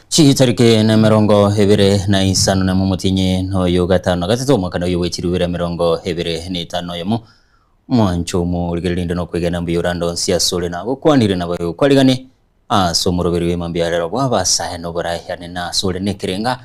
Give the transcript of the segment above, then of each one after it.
Chitariki na emerongo ebere na isano nemo omotienyi noyo gatano na gatato omwaka noyo bwe chilifu ibere emerongo ebere na etano noyomo mwancho omorigereria inde nokwegena mbuya orande onsi asore nagokwanire nabaye okwariganie ase omoroberi bw'emambia rero bw'abasae noborae ane nasore nekerenga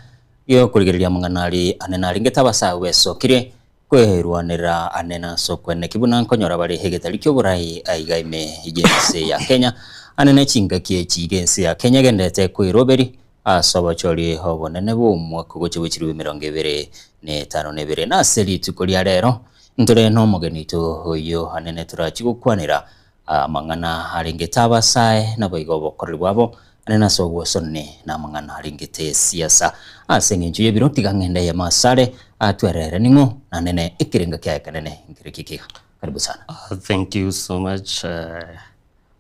giokorigereria amang'ana aria ane narengete abasae besokirie Kwerwanerera ane nase okweneki buna nkonyora bare egetari ki'oborai aiga ime y'ense ya Kenya, ane ne chingaki echi iga ense ya Kenya egenderete kweroberi ase obochori obonene bw'omwaka ogocha bwe chilifu 25 na ibere. Nase rituko ria rero ntore nomogeni oito oyio anene torachi gokwanera Amang'ana arengete abasae, naboigo obokoreri bwabo, ane nase ogwesonani namang'ana arengete esiasa. Ase engencho y'ebiro, tiga ng'ende eyemo asare, atwerere ning'o, nanene ekerenga kiaye ekenene nkereki ekiga. Karibu sana. Thank you so much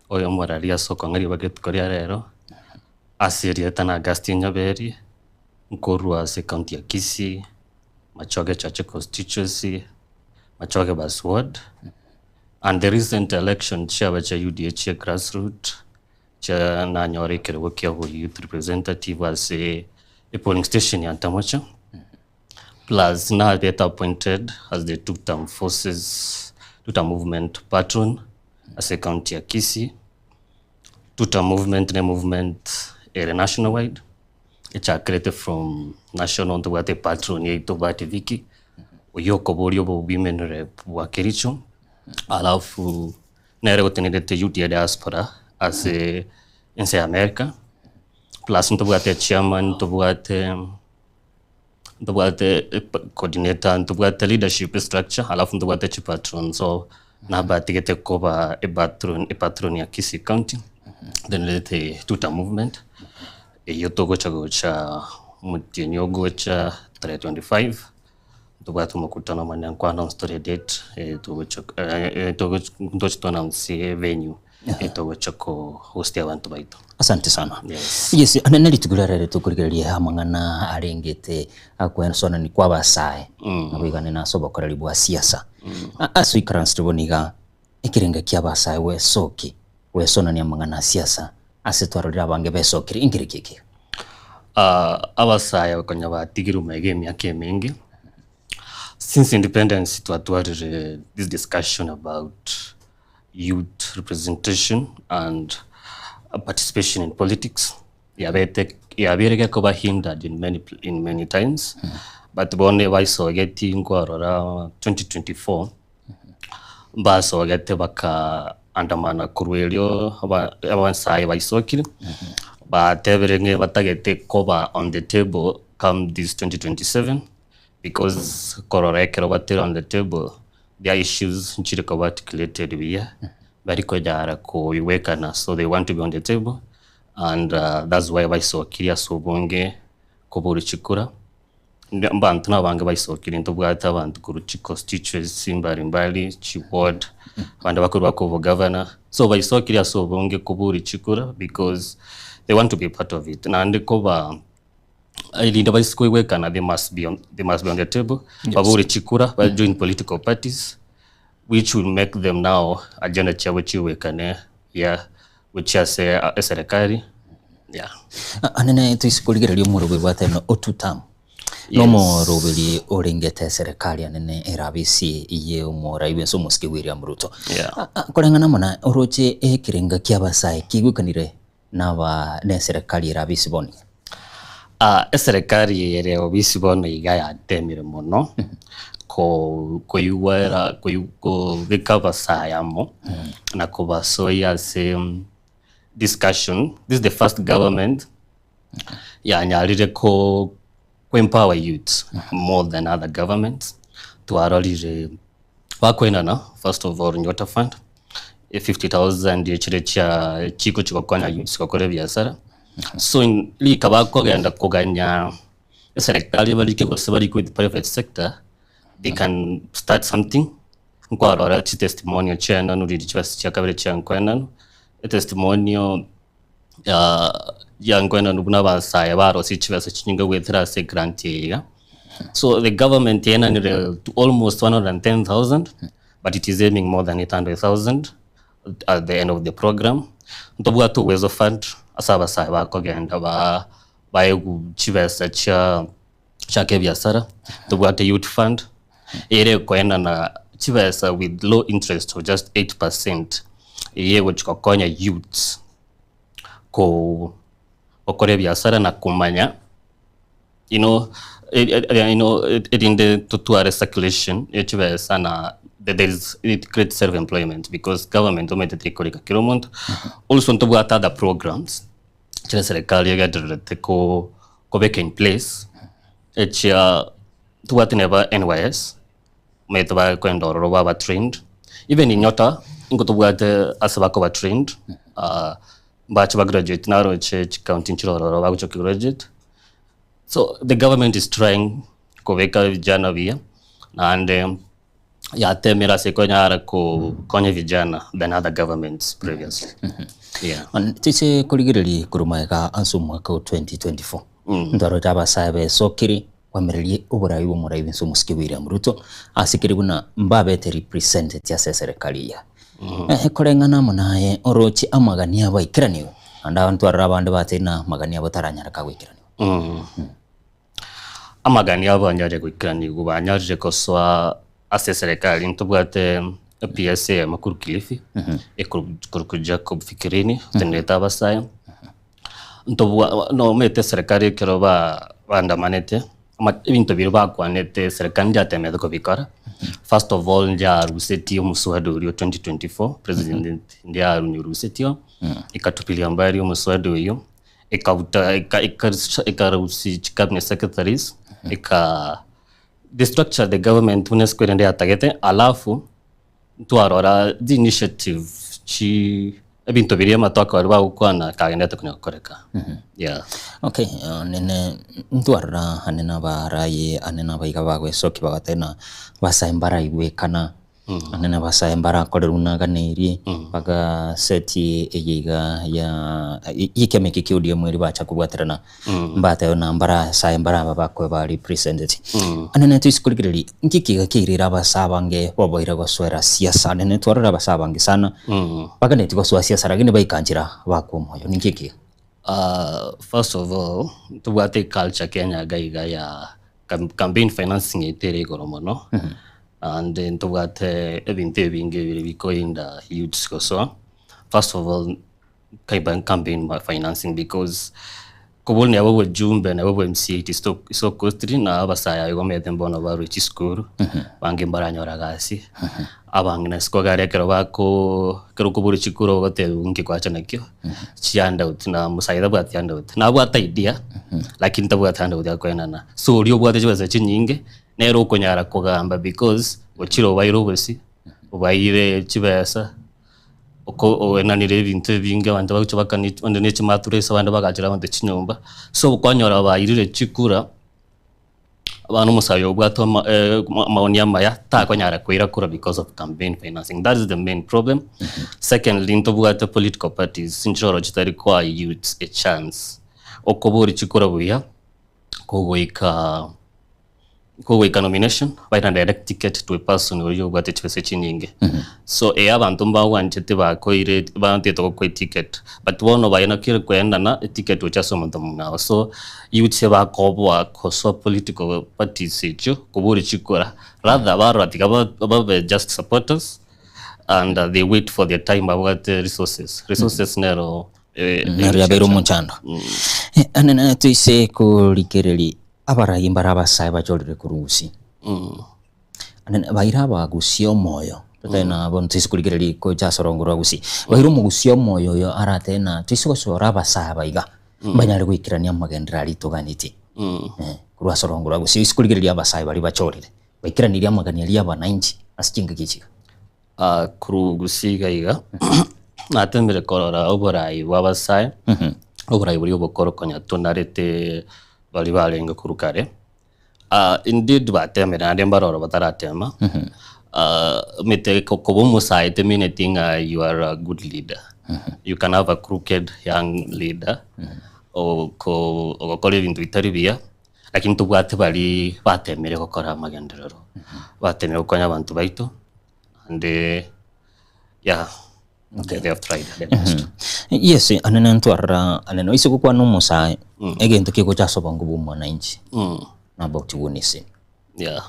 oyo omorari ase okong'a ribaga rituko ria rero, ase erieta na Augustine Nyaberi, nkorwa ase ecounty ya Kisii, Machoge Chache constituency, Machoge bus ward. And the recent election chiaba chia UDA chia grassroot chia nanyora ekerogo kia obo youth representative ase e polling station ya Ntamocha plus nabete appointed as the Tuktam forces Tuktam movement patron ase ecounty ya Kisii. Tuktam movement ne movement ere national wide echakerete from national ntobwate epatron yaito Bahati Vicky, oyio okoboria obowomen rep bwa Kericho, alafu nere otenerete UDA diaspora ase ense ya America, plus ntobwate echairman, ntobwate ntobwate coordinator, ntobwate leadership structure, alafu ntobwate chipatron so nabatigete koba epatron epatron ya Kisii county, ntenerete tuta movement, eyio togocha gocha omotienyi ogocha tarehe 25, ntobwate omokutano omonene nko announce tore edate togocha togochi ntoche to announce venue togocha ko host abanto baito. Asante sana. Yes. Yes, ane ne rituko riria rero tokorigereria amang'ana arengete akwensonani kwa abasae naboigane nase obokoreri bwa siasa. Ase oikaransete bono iga ekerenga kia abasae gwesoki gwesonania amang'ana a siasa ase twarorire abange besokire inkere ki ekiya? Abasae konya batigirwe magega emiaka emenge, since independence twatwarire this discussion about youth representation and participation in politics yabete yabeire gekoba hindered in many in many times but bono ebaisogeti nkwarora 2024 mbasogete baka andamana korwa erio aba abasae baisokire batebire ng'a batagete koba on the table come this 2027 because korora ekero batire on the table their issues nchire koba articulated buya, bari konyara koigwekana so they want to be on the table and that's why baisokirie ase obonge kobori chikura, abanto na abange baisokirie ntobwate abanto korwa chiconstituency mbali mbali, chiward, abande bakorwa kobogavana, so baisokirie ase obonge kobori chikura because they want to be part of it naende koba erinde baise koigwekana they must be on, they must be on the table babore chikura ba join political parties which will make them now agenda chiabo chigwekane yeah gochia ase eserekari yeah. Anene toise korigereria omoroberi bwate no otutam nomoroberi orengete eserekari anene erabisi ye omorai bwense omosike William Ruto. Yeah. Koreng'ana muna oroche ekerenga kia abasae kigwekanire Naba neserekari ere abisi bono iga. Eserekari ere obisi bono iga yatemire mono koigwera kobeka abasae amo na kobasoyia ase discussion. This is the first government yanyarire ko empower youth more than other governments. Twarorire Bakoenana first of all Nyota Fund e 50,000 echire chia chiko chigokonya youths gokora ebiasara so rika bakogenda koganya eserekari barike gose barike with private sector they can start something nkwarora chitestimonial chiaenanwa riria chibesa chia kabere chiankoenanwa etestimonial ya nkoenanwa buna abasae barosie chibesa chinyinge goetera ase egrant eye iga. So the government yaenanire to almost 110,000 but it is aiming more than 800,000 at the end of the program. Ntobwate Uwezo Fund ase abasae bakogenda ba. Baegwe chibesa chia chake ebiasara, tobwate youth fund, ere ekoenana chibesa with low interest of just 8%, eye egochi gokonya youths ko gokora ebiasara na komanya you know, you know, erinde totware circulation ya chibesa na there is it creates self employment because government omanyete tekorika kera omonto. Also ntobwate other programs Ekero eserekari egendererete ko kobeka in place, echia tobwate neba NYS, omanyete bakoenda ororo baba trained, even in Nyota nigo tobwate ase bakoba trained, mbache ba graduate naroche chicounty nchire ororo bagocha ko graduate. So the government is trying kobeka vijana buya, naende yatemire ase konyara kokonya vijana than other governments previously. Yeah. Tise korigereria korwa magega ase omwaka o 2024 ntwaroche abasae besokire koamereria oborai bw'omorai bwense omosike William Ruto ase keri buna mbabete represented ase eserekari eye. Eh, koreng'ana amo naye oroche amagani abo aikeranigwe naende aba ntwarora abande batebire ng'a amagani abo taranyareka goikeranigwa. Amagani abo anyare goikeranigwa banyarire gosoa ase eserekari ntobwate PS eyemo korwa Kilifi, ekorokwa Jacob Fikirini otenerete abasae, ntobwa nomanyete eserekari ekero ba baandamanete, ama ebinto biria bakwanete eserekari ndiatemete kobikora, first of all ndiarusetie omoswada oria o 2024 president ndiarusetie, ekatupiria mbari omoswada oyio. Ekabuta eka eka ekarusia chicabinet secretaries, eka destructure the government buna isiko erinde yatagete, alafu ntwarora the initiative chi ebinto biria amatoke baria bagokwana kagenderete konya gokoreka, yeah. Okay, nene ntwarora ane nabarayi ane nabaiga bagoesokia bagateba ng'a basae mbaraigwekana. Naende nabasae mbarakorerwe naganeirie, bagaseti eye iga ya y'ekiama eke kia ODM erio bacha kobwaterana, mbatebe ng'a mbarasae mbaraba bakoba represented. Ande nere toise korigereria, nki kiga kiairire abasae abange boboire gosoera siasa? Naende twarora abasae abange sana, baganetie gosoa siasa lakini baika nchera bakwa omoyo, ninki ekiga? First of all, ntobwate eculture Kenya iga iga ya campaign financing yaito ere igoro mono, Naende ntobwate ebinto ebinge ebire bikoinda youths gosoa, first of all campaign financing because kobua neba obojumbe neba obwa MCA it is so costly na abasae abwo bamanyete mbono barwe chisukuru, abange mbaranyora gasi, abang'ina isiko iga aria ekero bako ekero okoborwa chikura ogotebiwa nki kwacha nakio, chihandout na omosae tabwati handout, nabwate idea lakini tabwati handout akoenana, so oria obwate chibesa chinyinge. Nere okonyara kogamba because ochire obaire obosie, obaire chibesa, oko oenanire ebinto ebinge abanto bagocha bakani onde ne chimaturesi abande bagachera abanto chinyomba. So okonyora bairire chikura, abana omosae obwate ama amaoni amaya takonyara koira kura because of campaign financing, that is the main problem. Secondly ntobwate political parties nchiroro chitari koa youths a chance, okoboria chikura buya. Kogoika kogoika nomination baira direct ticket to a person oria obwate chibesa chinyinge. So ee abanto mbagwanchete bakoire bantete gokoa eticket but bono baye naki ere koendana eticket gochia ase omonto omong'ao. So youths ebakoboa gosoa political parties echio koboria chikura rather barora tiga babe just supporters and they wait for their time babwate resources. Resources nero Naro yabeire omochando. Ane nere toise korigereria abarai mbare abasae bachorire korwa gusii. Ane baire abagusia omoyo, totebe ng'a bono toise korigereria gocha ase orongo rwa gusii, baire omogusia omoyo oyo aratebe ng'a toise gochora abasae aba iga, mbanyare goikerania amagenderero aria toganetie korwa ase orongo rwa gusii. Oise korigereria abasae baria bachorire, baikeranirie amagani aria ya abananchi ase chingaki echi iga. Korwa gusii iga iga, natemire korora oborai bwa abasae, oborai boria obokoro konya tonarete baria barenge korwa kare. Indeed batemire naende mbare oro bataratema, omanyete koba omosae temineti ng'a you are a good leader, you can have a crooked young leader, oko ogokora ebinto bitari buya. Lakini tobwate baria batemire gokora amagenderero, batemire gokonya abanto baito, naende yeah. They have tried their best. Yes, anene ntwarora anene oise gokwana omosae egento kegocha ase obongo bwa omwananchi na about goonisi. Yeah.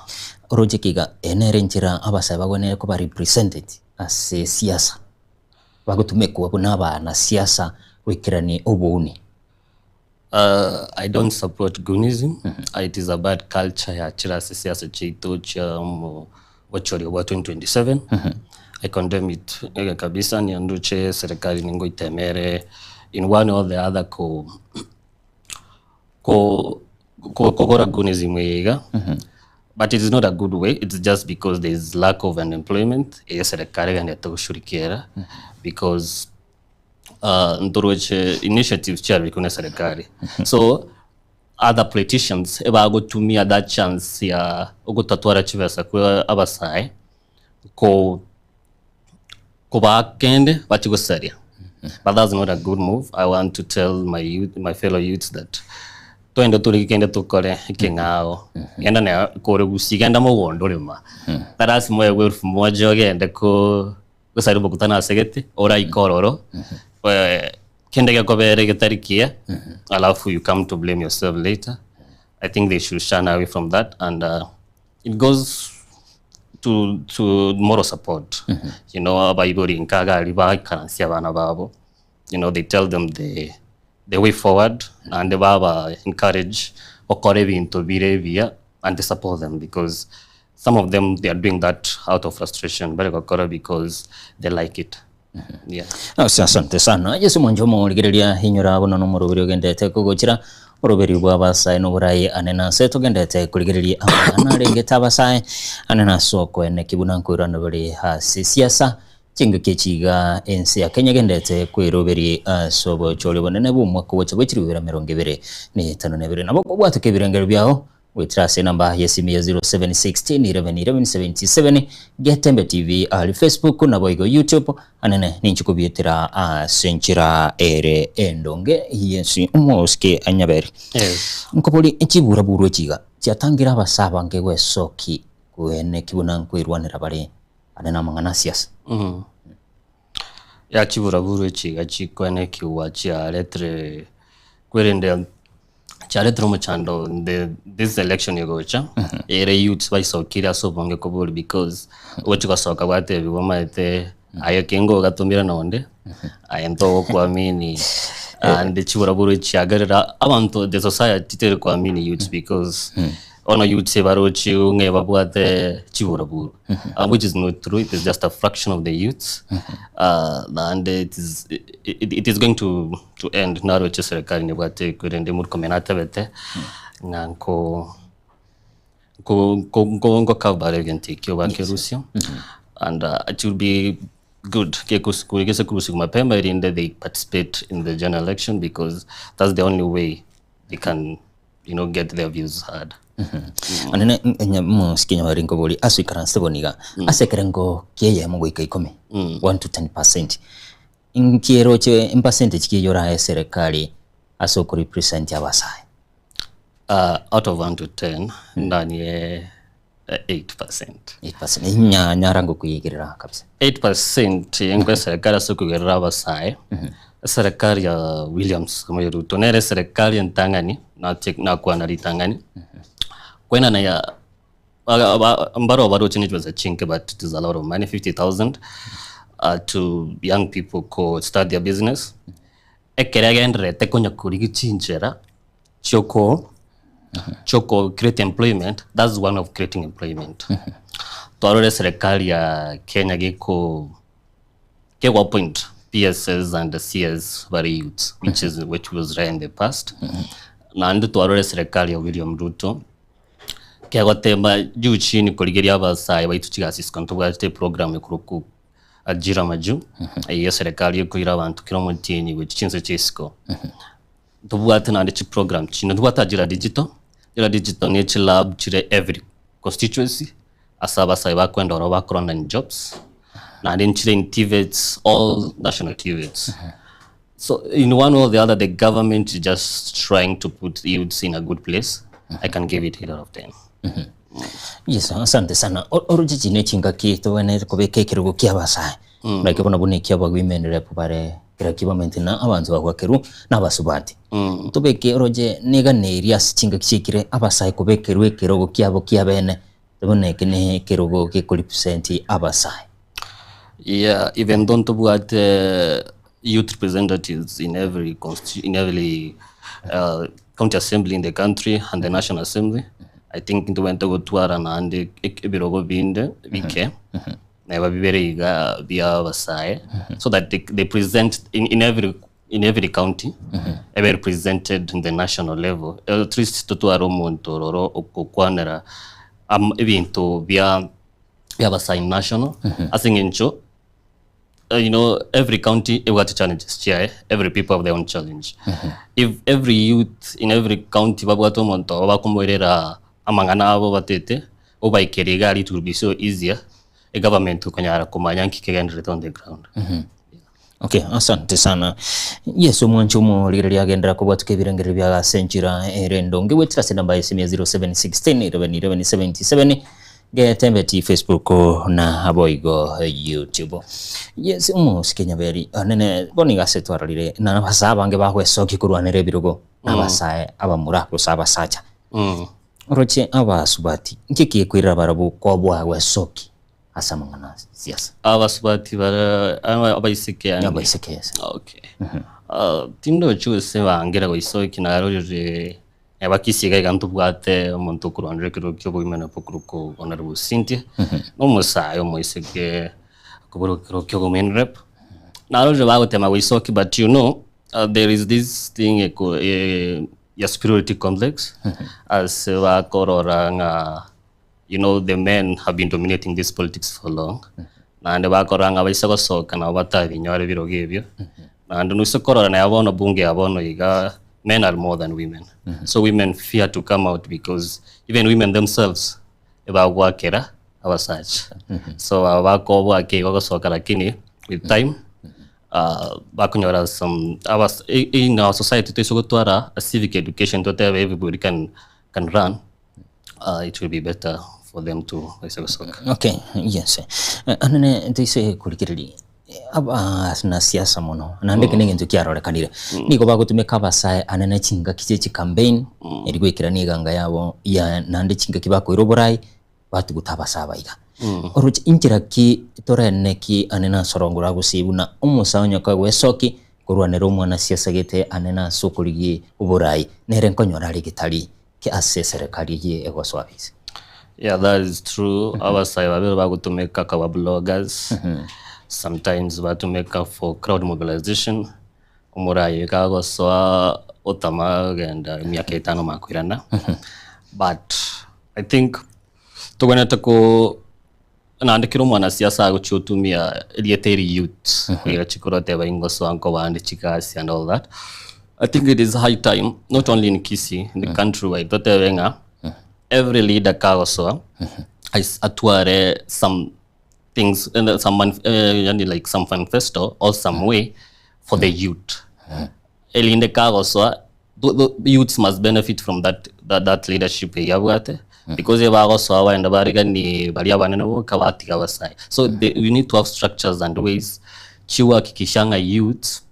Oroche kiga eye nere enchera abasae bagwenerete koba represented ase siasa, bagotumekwa buna abanasiasa goikerania obouni. I don't support goonism. It is a bad culture yachire ase siasa chiaito chia omo obochori bwa 2027. I condemn it eh, kabisa nianduche serikali ningoitemere in one or the other ko ko ko kogora goonism eye iga but it is not a good way it's just because there is lack of unemployment eye serikali egenderete goshughulikiera because uh, ntoroche initiatives chiarwekwe na serikali so other politicians ebagotumia that chance ya ogotatwara chibesa kwa abasae ko kobaa kende bachi gosaria but that's not a good move i want to tell my youth, my fellow youths that twende tore kende tokore ekeng'ao genda na kore gusii genda mogondo orema tarasi moegwe elfu moja ogende ko gosari obokutano ase gete oraike ororo eh, kende gekobere getari kiya alafu you come to blame yourself later i think they should shun away from that and uh, it goes to to moral support you know abaibori nkaga ari baikaransia abana babo you know they tell them the the way forward and baba encourage okora ebinto bire ebiya and they support them because some of them they are doing that out of frustration bari gokora because they like it yeah Ase asante sana Yesu mwanche omorigereria inyora bono nomoroberi ogendete kogochira oroberi bwa abasae noborai ane nase togendete korigereria amang'ana arengete abasae ane nase okoeneki buna nkoirana bare ase siasa chingaki echi iga ense ya Kenya egendete kweroberi ase obochori obonene bwa omwaka ogocha bwe chilifu bibere emerongo ebere na etano na ebere. Nabo kobwatoka ebirengero biao Goetera ase enamba y'esimi ya 0716 11 11 77, Getembe TV aria Facebook naboigo YouTube, anene ninche kobietera ase enchera ere endonge y'ense omosike anyaberi. Yes. Nkobori chibura-burwa echi iga chiatangire abase abange gwesoki koeneki buna nkoirwanera bare ane namang'ana a siasa. Ya chibura-burwa echi iga chikoenekigwa chiaretire kwerende chiaretire omochando the this election egocha ere youths baisokire ase obonge kobori because ogochi gosoka gwatebiwa omanyete aye kenge ogatumire nonde aye ntogokuamini and chiburaburu chiagerera abanto the society teri kuamini youths because bono youths ebarochi ng'a ebabwate chiburaburu which is not true it is just a fraction of the youths naende it is it is going to to end naroche serikali nebwate korende Murkomen atebete ng'a nko nko nko nko nkokabara egento ekio bakerusio and it will be good gekosu gese korusiwa mapema erinde they participate in the general election because that's the only way they can you know get their views heard. Onene mosike nyabari nkobori ase oikaranse bono iga ase ekerengo ki'eyemo goika ikomi 1 to 10 percent Inki eroche empercentage ki eyio orae eserekari ase okorepresent abasae? Out of 1 to 10 ndanie 8%. 8% Inya nyara ngokoigerera kabisa. 8% engo eserekari ase okoigerera abasae eserekari ya William Samoei Ruto nere eserekari entang'ani nache nakwana ritang'ani koenana ya mbaro baroche ne chibesa chinke but it is a lot of money 50,000 uh, to young people ko start their business ekere agendererete konya korigia chinchera chioko chioko create employment that's one of creating employment twarore serikali ya Kenya geko kegwa appoint PSs and CS bare youths which is which was rare in the past naende twarore serikali ya William Ruto Kegotema juu chini korigeria abasae baito chigasi isiko ntobwate eprogram ekorokwa Ajira Majuu eyio eserekari ekoira abanto kera omotienyi gochia chinse chia isiko. Ntobwate naende chiprogram chinde ntobwate Ajira Digital, Ajira Digital ne chilab chire every constituency ase abasae bakoenda ororo bakora online jobs naende nchire in TVETs all national TVETs. So in one way or the other the government is just trying to put youths in a good place. I can give it 8 out of 10. Yes, asante sana. O- Oroche chine chingaki tobwenerete kobeka ekerogo kia abasae. Naki bono buna eki aba women rep bare kera ki bamaete na abanto bagwakerwa na abasubati. Tobeke oroche neganeirie ase chingaki chiaikire abasae kobekerwa ekerogo kiabo kiabene buna eke ne ekerogo gekorepresent abasae. Yeah, even though ntobwate youth representatives in every constitu in every county assembly in the country and the national assembly, I think ntobwenerete gotwara naende ebirogo binde bike. Neba bibere iga bia abasae so that they, they present in, in every in every county ebe represented in the national level at least totware omonto ororo okokwanera am ebinto bia bia abasae national ase eng'encho you know every county ebwate challenges chiaye every people have their own challenge if every youth in every county babwate omonto obo bakomoirera amang'ana abo batete obaikerie iga aria it will be so easier egovernment konyara komanya nki kegendererete on the ground. Okay, asante sana. Yes, omwancho omorigereria agenderera kobwatuka ebirengererio biaye ase enchera ere endonge goetera ase enamba y'esimi ya 0716 11 11 77 getembeti Facebook na boigo YouTube. Yes, omosike Nyaberi anene bono iga ase twarorire na abasae abange bagwesokia korwanera ebirogo na abasae abamura gose abasacha. Oroche abasubati, nki kekoirera barabwo koboa gwesoki ase amang'ana a siasa? Abasubati bare abaiseke yaani. Abaiseke yes. Okay. Ah, tindochi gose bangera goisoki narorire ebakisi iga iga ntobwate omonto okorwanera ekero kia obogima nabo okorokwa Honourable Cynthia, na omosae omoiseke okoborwa ekero kia women rep. Narorire bagotema goisoki but you know, there is this thing eko ya superiority complex ase bakorora ng'a you know the men have been dominating this politics for long naende bakorora ng'a baise gosoka nabo batabinyore ebirogo ebio naende noise korora naye bono bunge ya bono iga men are more than women so women fear to come out because even women themselves ebagwakera abasacha so aba bakoboa igo gosoka lakini with time bakonyora some abas in our society toise gotwara a civic education totebe everybody can can run it will be better for them to baise gosoka. Okay, yes. Anene toise korigereria abanasiasa mono naende eke negento kiarorekanire nigo bagotumeka abasae anene chingaki chie chicampaign eri goikerania eganga yabo ya naende chingaki bakoira oborai batuguta abasae aba iga. Oroche inchera ki torene ki anene ase orongo rwa gusii buna omosae onye koegwa esoki korwanera omwana siasa gete anene ase okorigia oborai nere nkonyora are getari ki ase eserekari eyio egosoa bise. Yeah, that is true. Abasae babere bagotumeka kaba bloggers. Sometimes batumeka for crowd mobilization. Omorai oyo kagosoa otama kogenda emiaka etano makoirana. But I think togwenerete ko naende kera omwanasiasa agochia gotumia erieta eri youth koira chikura oteba ingosoa nkobande chigasi and all that. I think it is high time not only in Kisii, in the country wide totebe ng'a every leader kagosoa atware some things and some yani like some manifesto or some way for the youth. Erinde kagosoa the youths must benefit from that, that, that leadership eyio abwate because ebagosoa baenda barigani baria abanene boka batiga abasae. So the, we need to have structures and ways chigohakikisha ng'a youths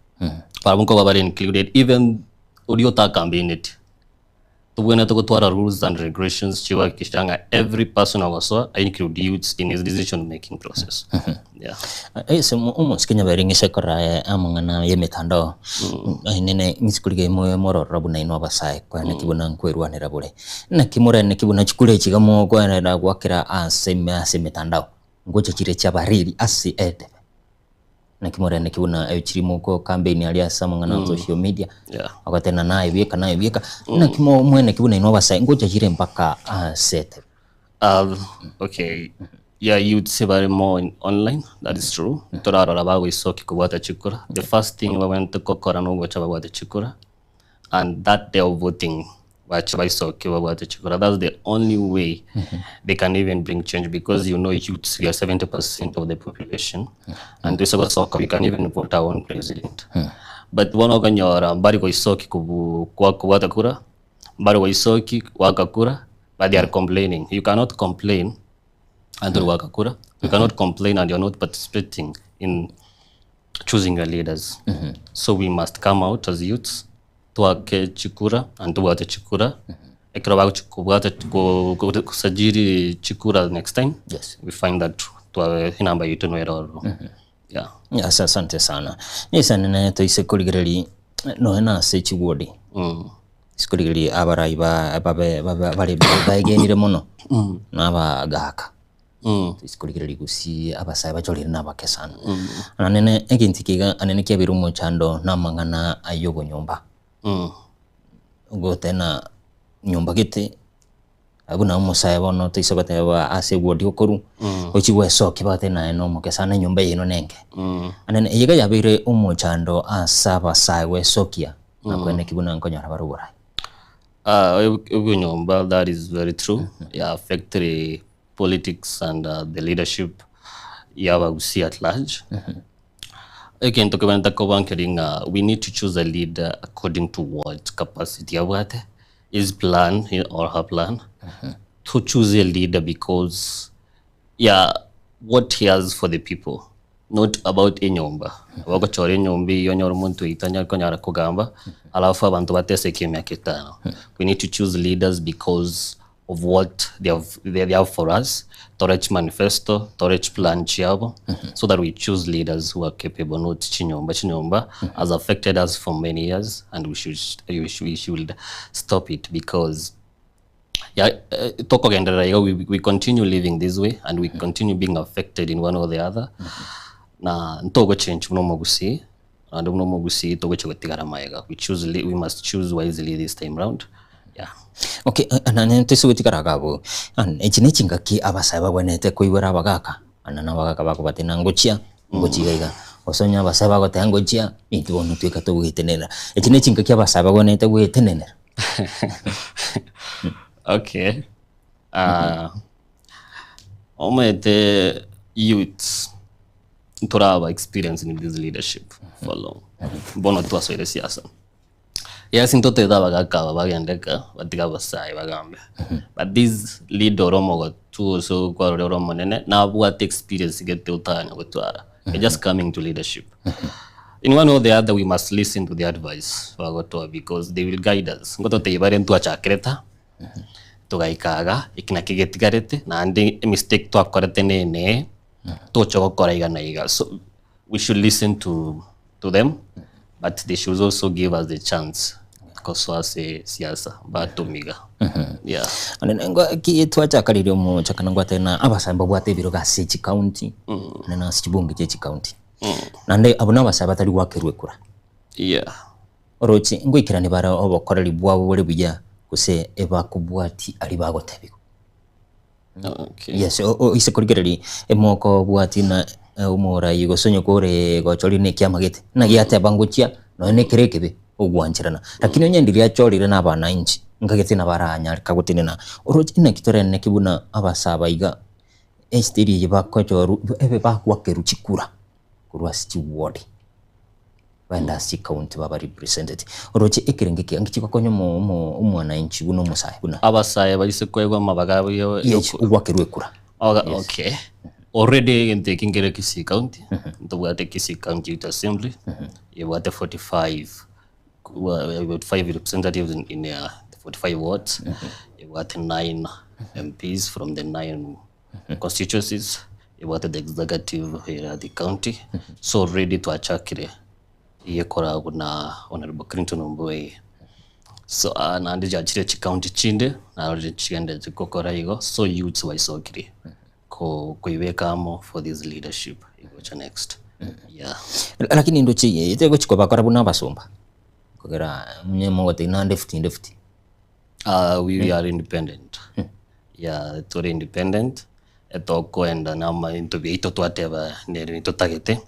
barabwo nkoba bare included even oria otakambaineti. Tobwenerete gotwara rules and regulations chigohakikisha ng'a every person ogosoa a include youths in his decision making process. Yeah. Ase omosike nyabere ng'ise korora amang'ana y'emetandao nene ng'ise korigia mororora buna inwe abasae kwane ki buna nkwerwanera bore. Naki morene ki buna chikura echi iga mokoenderera goakera ase ase emetandao ngocha chire chiabariri ase etebe. Naki morene ki buna chiri moko campaign aria ase amang'ana a social media Yeah. ogoteba naye bieka naye bieka naki mo mwene ki buna inwe abasae ngocha chire mpaka ase etebe. Okay. Yeah, youths bare more in online, that is true. Torarora bagoisokia kobwata chikura. The first thing babwenerete gokora nogocha babwate chikura and that day of voting bache baisokie babwate chikura. That's the only way they can even bring change because you know youths, we are 70% of the population and toise gosoka we can even vote our own president. But bono okonyora mbari goisoki kobu kobwata kura, mbari goisoki goaka kura, but they are complaining. You cannot complain and mm. Kura. You cannot complain and you're not participating in choosing your leaders. So we must come out as youths, twake chikura and tobwate chikura, ekero bagochi kobwata ko- ko- kosajili chikura next time, Yes. we find that twa enamba yaito noere ororo. Yeah. Yes, asante sana. Yes, anene toise korigereria noe na ase chigwodi. Ase korigereria abarai ba babe babe bare baegenire mono na abagaka. Ase korigereria gusii abasae bachorire na abake sana. Anene egento eke iga anene kiabeire omochando na amang'ana aywo obonyomba. Gotena nyomba gete Abwo nabo omosae bono toise goteba ase egwodi okorwa, gochia gwesokia bagoteba naye nomoke sana enyomba eye ino nenke. Anene eye iga yabeire omochando ase abasae gwesokia na koeneki buna nkonyora bare oborai. Obunyomba that is very true ya affectire politics and the leadership ya abagusii at large. Egento kebanete koba nkeri ng'a we need to choose a leader according to what capacity abwate, his plan or her plan to choose a leader because ya what he has for the people not about enyomba bagochora enyomba eywo onyore omonto oito anyare konyara kogamba alafu abanto bateseke emiaka etano we need to choose leaders because of what they have, they have for us tore chimanifesto tore chiplan chiabo so that we choose leaders who are capable not chinyomba chinyomba has affected us for many years and we should, we should, we should stop it because yeah, tokogenderera iga we, we continue living this way and we continue being affected in one or the other na ntogochange buna omogusii naende buna omogusii togochia gotigara magega we choose we must choose wisely this time round yeah. Okay, nonye toise gotigara iga abwo, echi ne chingaki abasae babwenerete koigwera abagaka, naende na abagaka bakobatebia ngochia, ngochia iga iga, gose onye abasae bagoteba ngochia, intwe bono tweka togoetenenera. Echi ne chingaki abasae babwenerete goetenenera. Okay, omanyete youths ntoraba experienced in this leadership for long, bono twasoire siasa. Yes, ntotebete abagaka aba bagende eka batige abasae bagambe but this leader ore omogotu gose okwarora ore omonene nabwate experience gete otanya gotwara They're just coming to leadership in one or the other we must listen to the advice bagotoa because they will guide us ngototebia bare ntwachakerete aa togaika iga eki naki getigarete naende emistake twakorete nene tocha gokora iga na iga so we should listen to to them but they should also give us the chance kosoa ase siasa batomiga yeah. Onye nengo ki twachakaririe omochakano ngwatebe na abasae mbabwate ebirogo ase chicounty naende na ase chibunge chia chicounty naende abwo na abasae batari goakerwa ekura. Yeah. Oroche ngoikerania bare obokoreri bwabo bore buya gose ebakobwatia aria bagotebigwa. Okay. Yes, o- o- ase korigereria emokobwatia na omorai gose onye kore gochorire na ekiama gete, naki ateba ngochia nonya na ekero ekebe ogwancherana. Lakini onye ndiria achorire na abananchi, nkagete nabo aranyare kagotenena. Oroche naki toreneki buna abasaba iga, esitiri eye bakochorwa ebe bagwakerwa chikura korwa ase chiward. Baende ase chicounty baba represented. Oroche ekerengo eke anki chigokonya omo omo omwananchi buna omosae buna. Abasae baise koegwa amabaga abo yo Yes, ogwakerwa ekura. Oga okay. Already egento eke nkere Kisii County, ntobwate Kisii County Youth Assembly, ebwate 45 about 5 representatives in, in the 45 wards, ebwate 9 MPs from the 9 constituencies, ebwate the executive ya the county, so already twachakire eyekoragwa na Honorable Clinton Omboe. So ah, naende chiachire chicounty chinde narorire chigenderete gokora igo, so youths baisokire ko koibeka amo for this leadership egocha next yeah. Lakini ndoche eye tegochi kobakora buna abasomba, kogera onye mogoteba naende futi inde futi. We are independent yeah tore independent etokoenda na amainto biaito twateba nere nitotagete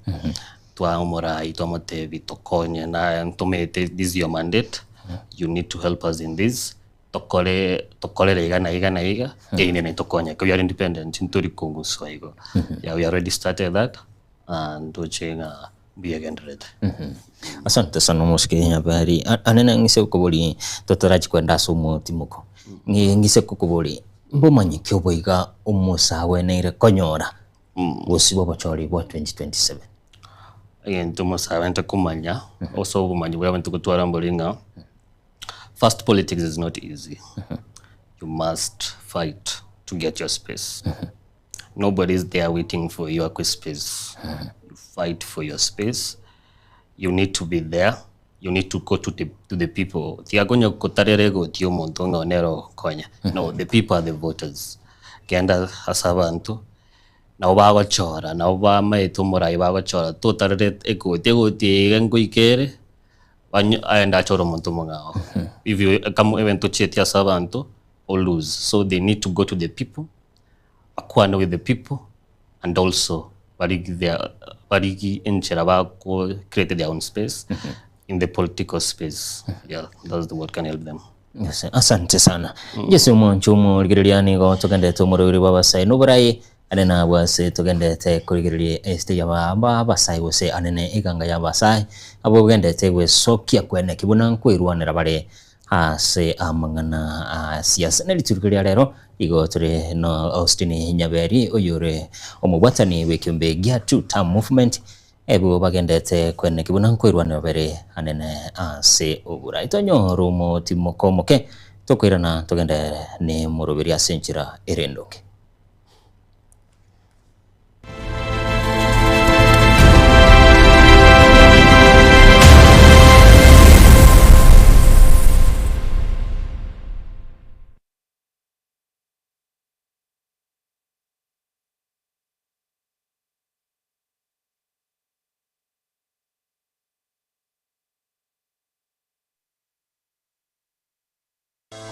twaa omorai twamotebi tokonye naye ntomanyete this is your mandate you need to help us in this tokore tokorere iga na iga na iga erinde nitokonyeke we are independent ntori kong'uswa igo yeah we already started that ntoche ng'a mbuya egendererete. Asante sana omosike Nyabari. Ane ng'ise gokobori totarachi kwenda ase omotimoko. Ng'ise gokobori mbomanye ki oboiga omosae agweneire konyora gose bwa obochori bwa 2027. Egento omosabente komanya, ase obomanyi bwa abanto gotwara mbori ng'a first politics is not easy. You must fight to get your space. Nobody is there waiting for you akwe space. You fight for your space. You need to be there. You need to go to the, to the people. Tiga konya kotarera egoti omonto ng'a nere ogokonya. No, the people are the voters. Genda ase abanto, nabo bagochora, nabo bamaete omorai bagochora, totarere egoti, egoti eye iga ngoika ere, banyo aende achore omonto omong'ao. If you kama ebento ochieti ase abanto, o lose. So they need to go to the people, bakwane with the people, and also barigi their barigi enchera bako create their own space in the political space. Yeah, that's the what can help them. Yes, asante sana. Yesu omonche omorigereria nigo togendete omorweri bw'abasai noborai ane nabwo ase togendete korigereria esite y'aba abasai gose anene eganga y'abasai abwo ogendete gwesokia kweneki buna nkwerwanera bare ase amang'ana a siasa. Ne rituko ria rero igo tore na Austin Nyaberi oyore omobwatani bw'ekiombe gia Two Term Movement Abwo bagendete kweneki buna nkoirwanera babere anene ase oborai. Tonyore omotimoko omoke, tokoirana togende nemoroberio ase enchera ere endonge.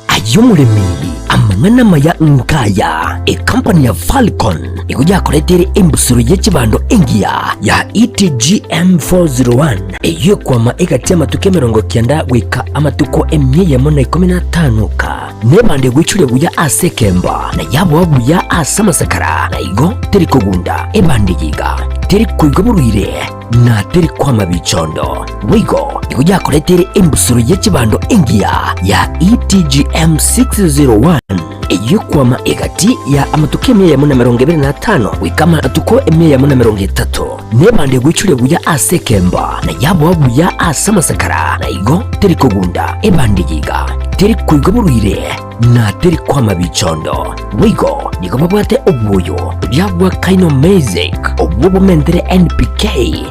Aye omoremi, amang'ana amaya nkaya, Ekampani ya Falcon nigo yakoreteire embusuro ye chibando engiya ya ETGM 401 eyio ekwama egati y'amatuko 90 goika amatuko 115 oka. Nebando egoichoria buya ase ekemba, na yaboa buya ase amasakara, na igo teri kogunda. Ebando eye iga teri koigwa borwaire, na teri kwama bichondo. Boigo nigo yakoreteire embusuro ye chibando engiya ya ETGM 601, eyio ekwama egati ya amatuko 125 goika amatuko 130. Nebando egoichoria buya ase ekemba, na yaboa buya ase amasakara, na igo teri kogunda. Ebando eye iga teri koigwa borwaire, na teri kwama bichondo. Boigo nigo babwate obwoyo buria bwa Kinomasic, obwo bomentere NPK,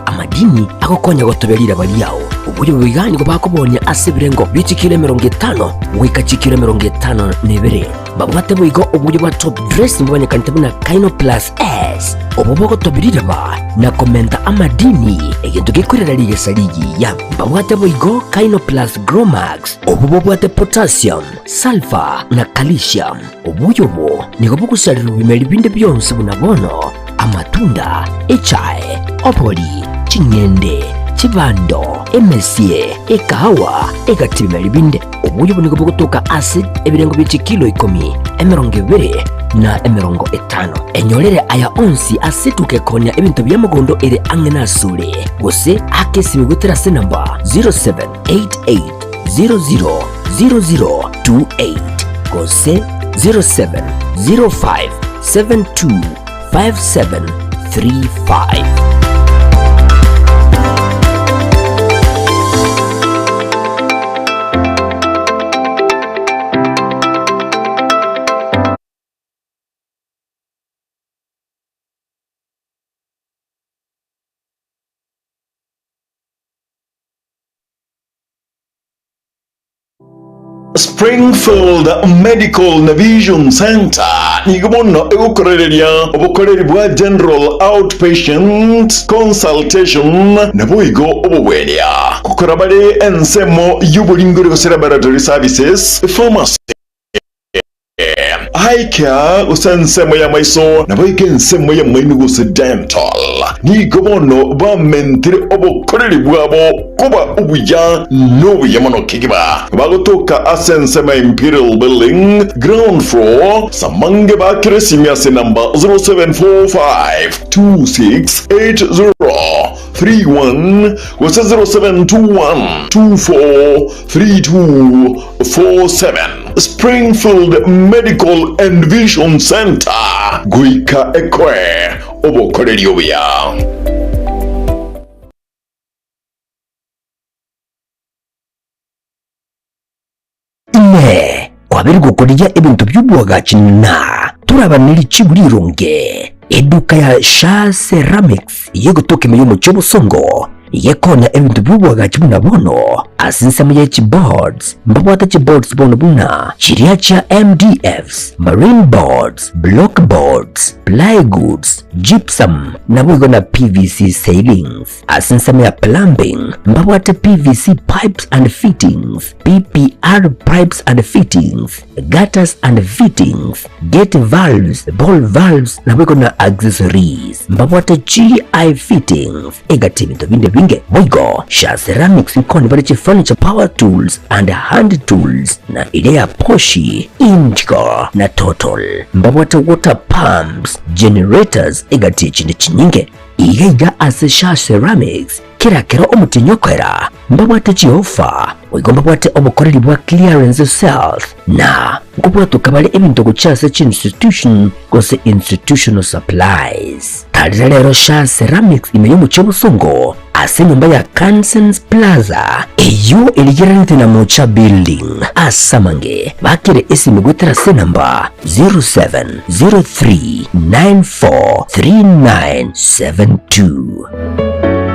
amadini agokonya gotobia riraba riao. Oboyo obo iga nigo bakoboonia ase ebirengo bie chikilo 50 goika chikilo 52. Babwate boigo oboyo bwa top dressing bomanyekanete buna Kino Plus S, obwo bogotobia riraba na komenta amadini, egento gekorera rigesa rigiya. Mbabwate boigo Kino Plus Gromax, obwo bobwate potassium, sulfur na calcium. Obuya obo nigo bogosarerwa ebimeri binde bionsi buna bono, amatunda, echae, obori, ching'ende, chibando, emesie, ekahawa, egati ebimeri binde. Obuya obo nigo bogotoka ase ebirengo bie chikilo ikomi, 20, na 50. Enyorere aya onsi ase etuka ekoonia ebinto bia mogondo ere ang'e nasore, gose ake esimi goetera ase enamba 0788 000028 gose 0705725735. Springfield Medical na Vision Centre nigo bono egokorereria obokoreri bwa General Outpatient Consultation naboigo obogwenia. Gokora bare ensemo y'oboringori gose laboratory services, pharmacy, Eye-care gose ensemo y'amaiso, naboigo ensemo y'amaino gose dental. Nigo bono bamentire obokoreri bwabo koba obuya nobuya mono kegima. Bagotoka ase ensemo ya Imperial Building, ground floor, Samange bakire esimi ase namba 0745 2680 31 gose 0721 24 3247 Springfield Medical and Vision Centre goika ekoe obokoreri obuya. Kwaberi gokorigia ebinto bi'obwagachi na toraba ne richibu rironge. Eduka ya Shaa Ceramics y'egotoka ime y'omochie obosongo igekonya ebinto bi'obwagachi buna bono ase ensemo ye chiboards. Mbabwate chiboards bono buna chiria chia MDFs, marine boards, block boards, plygoods, gypsum naboigo na PVC ceilings. Ase ensemo ya plumbing mbabwate PVC pipes and fittings, PPR pipes and fittings, gutters and fittings, gate valves, ball valves naboigo na accessories. Mbabwate GI fittings egati ebinto binde binge. Boigo Sha Ceramics nkoni bare chifurniture power tools and hand tools na eria ya Poshi, Indigo na Total. Mbabwate water pumps, generators egati echinde chinyinge. Iga iga ase Sha Ceramics, kera kero omotienyi okoera, mbabwate chiofa, boigo mbabwate obokoreri bwa clearance sales, na nkobwatoka bare ebinto gochia ase chiinstitution gose institutional supplies. Tarera rero Sha Ceramics ime y'omochie obosongo ase enyomba ya Kansens Plaza eyio erigereranete na Mocha Building. Ase amange bakere esimi goetera ase enamba 0703943972.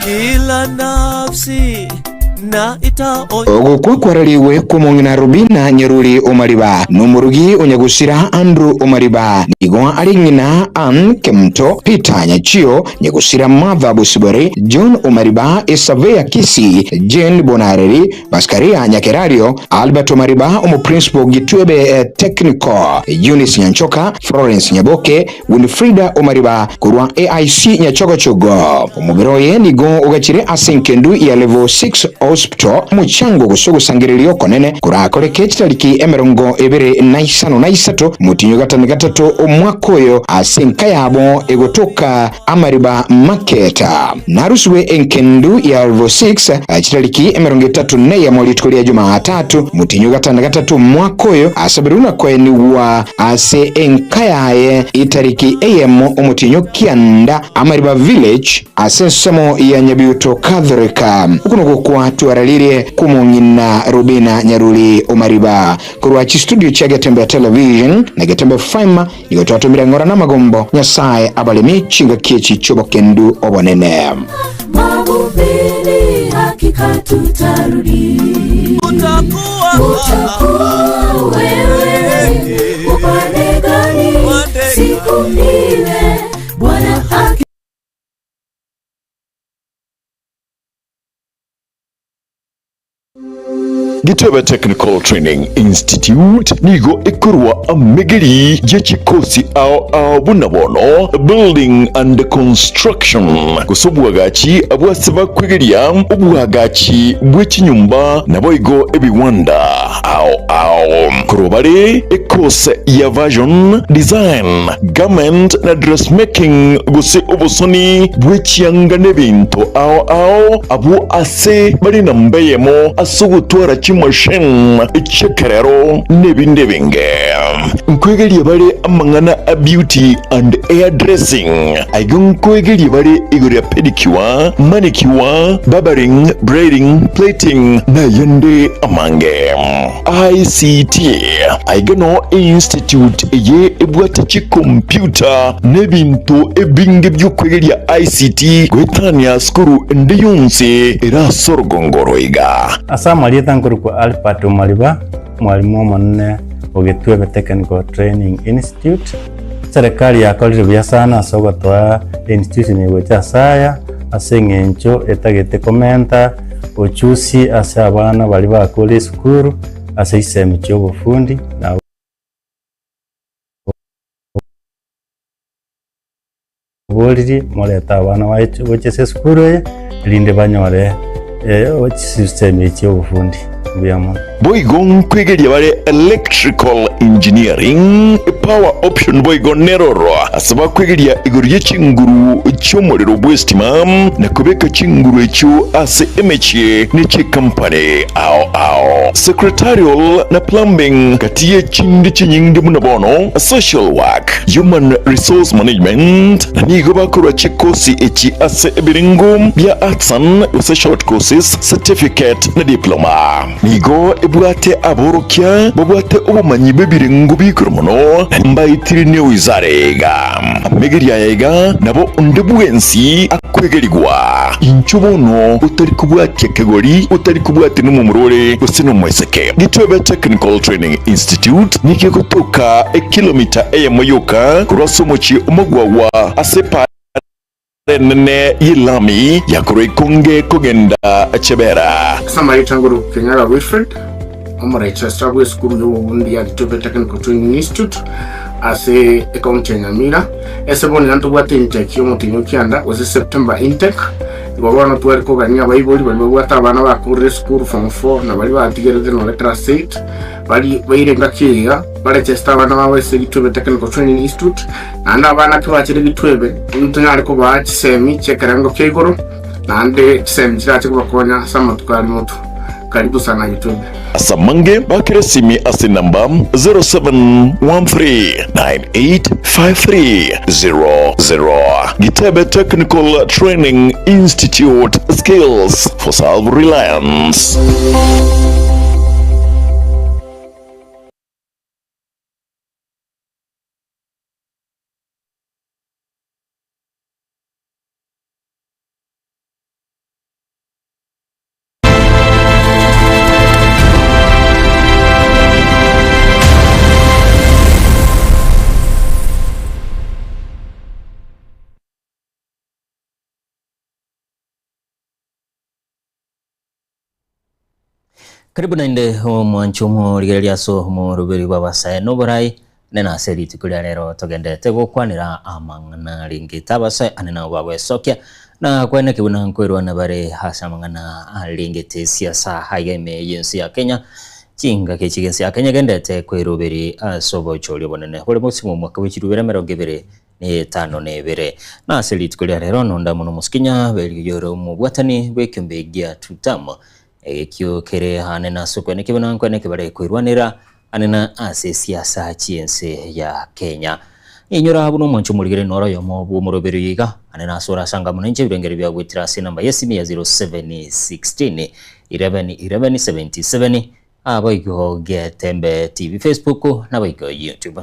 Kila nafsi na itaonja Ogokwa kwarariigwe kw'omong'ina Robina Nyaruri Omariba, na omorugi o nyagusira Andrew Omariba, nigo are ng'ina Ann Kemunto, Peter Nyachio, nyagusira Martha Bosibori, John Omariba, Esurveyor Kisii, Jane Bonareri, Paskaria Nyakerario, Albert Omariba, Omoprinciple Gitwebe Technical, Eunice Nyanchoka, Florence Nyaboke, Winfrida Omariba korwa AIC Nyachogochogo. Omobere oye nigo ogachire ase enkendu ya Level 6 Hospital omochango gose ogosangereria okonene korakoreke chitariki emerongo ebere na isano na isato omotienyi o gatano gatato omwaka oyo ase enka yabo egotoka Amariba Market. Narusigwe enkendu ya Level 6 chitariki emerongo etato neyemo rituko ria Jumatatu omotienyi o gatano gatato omwaka oyo asabirwe na koenigwa Ase enka yaye etariki eyemo omotienyi o kianda, Amariba Village, ase ensemo ya Nyabiuto Catholic. Oko nokwo kwatwararirie kw'omong'ina Robina Nyaruri Omariba. Korwa chistudio chia Getembe Television na Getembe FM nigo twatomire ng'ora namagombo Nyasae abaremi chingaki echi chi'obokendu obonene. Magufuli, hakika tutarudi. Utakuwa Utakuwa wewe upande gani siku ile Bwana aki Gitebe Technical Training Institute nigo ekorwa amegeri ye chikosi ao ao buna bono Building and Construction gose obwagachi abwase bakwegeria obwagachi bwe chinyomba naboigo ebiwanda ao ao. Korwa bare ekose ya Fashion Design, Garment na Dressmaking gose obosoni bwe chianga nebinto ao ao abwo ase bare namba eyemo ase ogotwara chimachine chi'ekerero nebinde ebinge. Nkoegeria bare amang'ana a beauty and hair dressing. Aiga nkoegeria bare igoro ya pedicure, manicure, barbering, braiding, plaiting nayende amange. ICT Aiga no einstitute eye ebwate chicomputer nebinto ebinge biokwegeria ICT goetania sukuru ende yonsi ere ase orogongo oroiga. Ase amarieta nkorokwa Albert Omariba, omwalimu omonene o Gitwebe Technical Training Institute. Eserekari yakorire buya sana ase ogotoa einstitution eye gocha ase aya, ase eng'encho etagete komenta ochusi ase abana baria bakure esukuru ase chisemi chi'obofundi na Boririe morete abana baye gochia ase esukuru eye, erinde banyore chisemi echi chi'obofundi. Mbuya mono. Boigo nkwegeria bare Electrical Engineering, Power Option boigo neroro ase bakwegeria igoro ye chinguru chi'omorero bw'esitima na kobeka chinguru echio ase emechie ne chikampani ao ao. Secretarial na Plumbing gati ye chinde chinyinge buna bono Social Work, Human Resource Management na nigo bakorwa chikosi echi ase ebirengo bia Artisan gose Short Courses, Certificate na Diploma. Nigo ebwate aborokia babwate obomanyi bw'ebirengo bi'igoro mono, na mbaetire newizara iga. Amegerio aya iga nabo onde bwensi akwegerigwa. Inchuo bono otari kobwatia kegori, otari kobwatia nomomura ore gose nomoiseke. Gitwebe Technical Training Institute nigo egotoka ekilomita eyemo yoka korwa ase omochie omogwagwa ase epaara enene y'elami ya korwa ikonge kogenda Chebera. Ase amarieta ngoro Kenyaga Wilfred, omoregistrar bw'esukuru y'obobundi ya Gitwebe Technical Training Institute ase ecounty ya Nyamira. Ase bono iga ntobwate intake y'omotienyi o kianda gose September intake. Igo bono tware kogania abaibori baria babwate abana bakorire esukuru form four na baria batigerete nonye class eight bari baire engaki eye iga baregeste abana babo ase Gitwebe Technical Training Institute. Naende abana tibachire Gitwebe, ntonyare kobaa chisemi chi'ekerengo kia igoro, naende chisemi chirache kobakonya ase amatuko aria motwe. Karibu sana Gitwebe. Ase amange bakere esimi ase enamba 0713985300. Gitebe Technical Training Institute, Skills for Self-Reliance. Karibu naende omwancho omorigereria ase omoroberi bw'abasae noborai, nene ase rituko ria rero togenderete gokwanera amang'ana arengete abasae ane nabo bagwesokia na kweneki buna nkoirwana bare ase amang'ana arengete esiasa aiga ime y'ense ya Kenya. Chingaki echi ense ya Kenya egenderete kweroberi ase obochori obonene bore bosio omwaka bwe chirubere emerongo ebere na etano na ebere. Na ase rituko ria rero nonde amo nomosikinya bw'erigiya ore omobwatani bw'ekiombe gia Tutam, egekio kere aane na ase okwenekio buna nkwenekio bare koirwanera ane na ase esiasa chi'ense ya Kenya. Inyora buna omwancho omorigere noro oyomo bw'omoroberio oyo iga, ane na ase orasanga amo nainche ebirengero bia goetera ase enamba y'esimi ya 0716 11 11 77 Abaigwa Getembe TV, Facebook nabaigwa YouTube.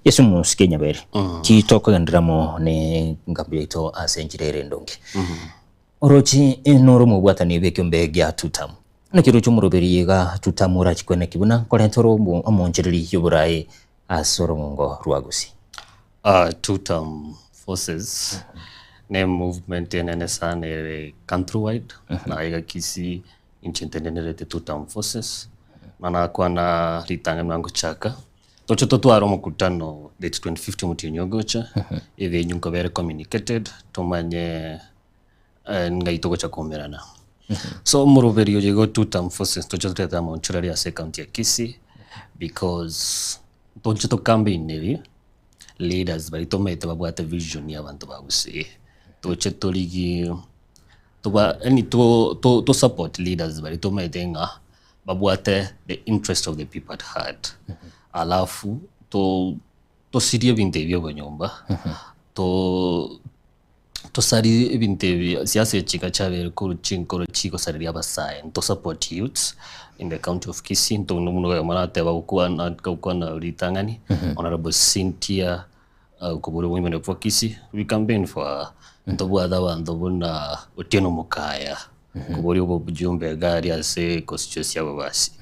Yesu mosike nyabere. Ki tokogenderera mo ne ngambo yaito ase enchera ere endonge. Orochi noro omobwatani bw'ekiombe gia Tutam. Naki oroche omoroberi iga Tutam orachi kweneki buna nkorenta ore omoonchereri y'oboraai ase orogongo rwa Gusii. Tutam Forces ne movement enene sana ere countrywide na iga Kisii Inche ntenenerete Two Term Forces, na nakwana ritang'ani buna ngochaka, toche totware omokutano date 25 omotienyi ogocha, evenue nkoba ere communicated, tomanye ng'ai togocha koumerana. So omoroberi oyo igo Two Term Forces toche torete amaonchoreri ase ecounty ya Kisii, because toche to campaign eri, leaders baria tomanyete babwate vision ya abanto ba gusii, toche torigie. Toba yaani to to to support leaders baria tomaete ng'a babwate the interest of the people at heart. Alafu to tosirie ebinto ebi bia obonyomba, to tosarie ebinto ebi siasa echi iga chiabeire korwa chinkoro chigosareria abasae, to support youths in the county of Kisii, nto buna oyomo arateba gokwana gokwana ritang'ani, Honourable Cynthia Okobora obong'ina bwa Kisii, we campaign for her. Ntobwate abanto buna Otieno Mokaya, okoboria obojumbe iga aria ase constituency ya Bobasi.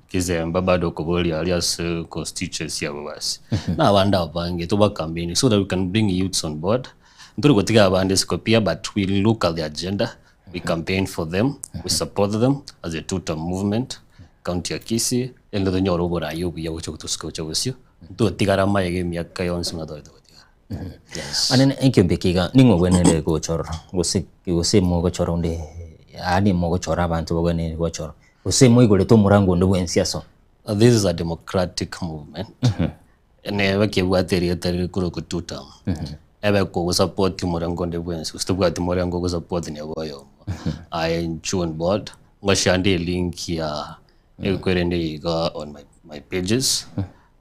Kizemba bado okoboria aria ase constituency ya Bobasi. Na abande abange toba campaign so that we can bring youths on board. Ntori gotiga abande isiko pia but we look at the agenda, we campaign for them, we support them as a two term movement, county ya Kisii, erinde tonyore oborai obuya gocha gotosuka gocha bosio. Ntotigare amayega emiaka yonsi buna tware togotigara. Yes. Anene ekiombe eke iga ning'o ogwenerete gochorora gose gose mogochora onde yaani mogochora abanto bagwenerete gochorwa. Gose moigorete omorango onde bwensi ase oo? This is a democratic movement. Neba kebwate erieta riri korokwa tutam. Ebe kogosupport omorengo onde bwensi gose tobwati morengo ogosupport neba oyomo. Aye inchuo on board, ngoshande elink ya ekwerende iga on my, my pages.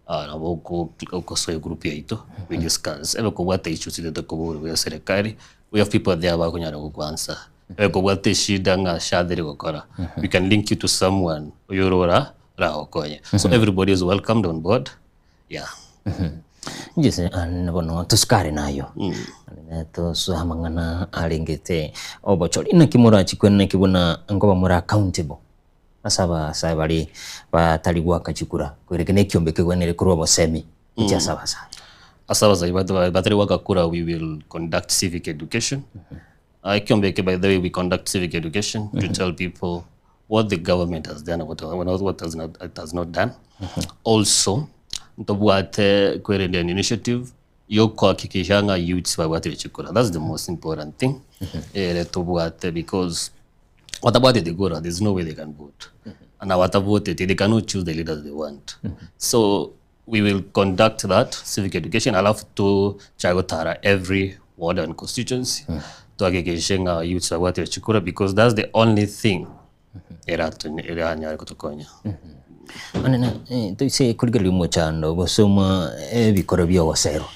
Nabo oko okosoa egroup yaito we discuss. Ebe kobwate issues ere tokoborwa bwa eserekari, we have people there bakonyara gokoanswer. Ebe kobwate eshida ng'a SHA teri gokora, we can link you to someone oyore ora oragokonye. So everybody is welcomed on board, yeah. Inche ase bono tosukare nayo tosoe amang'ana arengete obochori naki morachie kwenena naki buna nkoba more accountable ase abasae baria batari goaka chikura koerekia na ekiombe kegwenerete korwa obosemi gochia ase abasae. Ase abasae batari goaka kura we will conduct civic education. Ekiombe eke by the way we conduct civic education to tell people what the government has done and what, what has not, it has not done. Also, ntobwate kwerende an initiative yokohakikisha ng'a youths babwatire chikura. That's the most important thing. Ere tobwate because batabwatete kura there's no way they can vote. Na batabotete they cannot choose the leaders they want. So we will conduct that civic education alafu tochake gotara every ward and constituency tohakikishe ng'a youths babwatire chikura because that's the only thing eranyare gotokonya. Onene toise korigereria omochando gose omo ebikoro bia ogoserwa,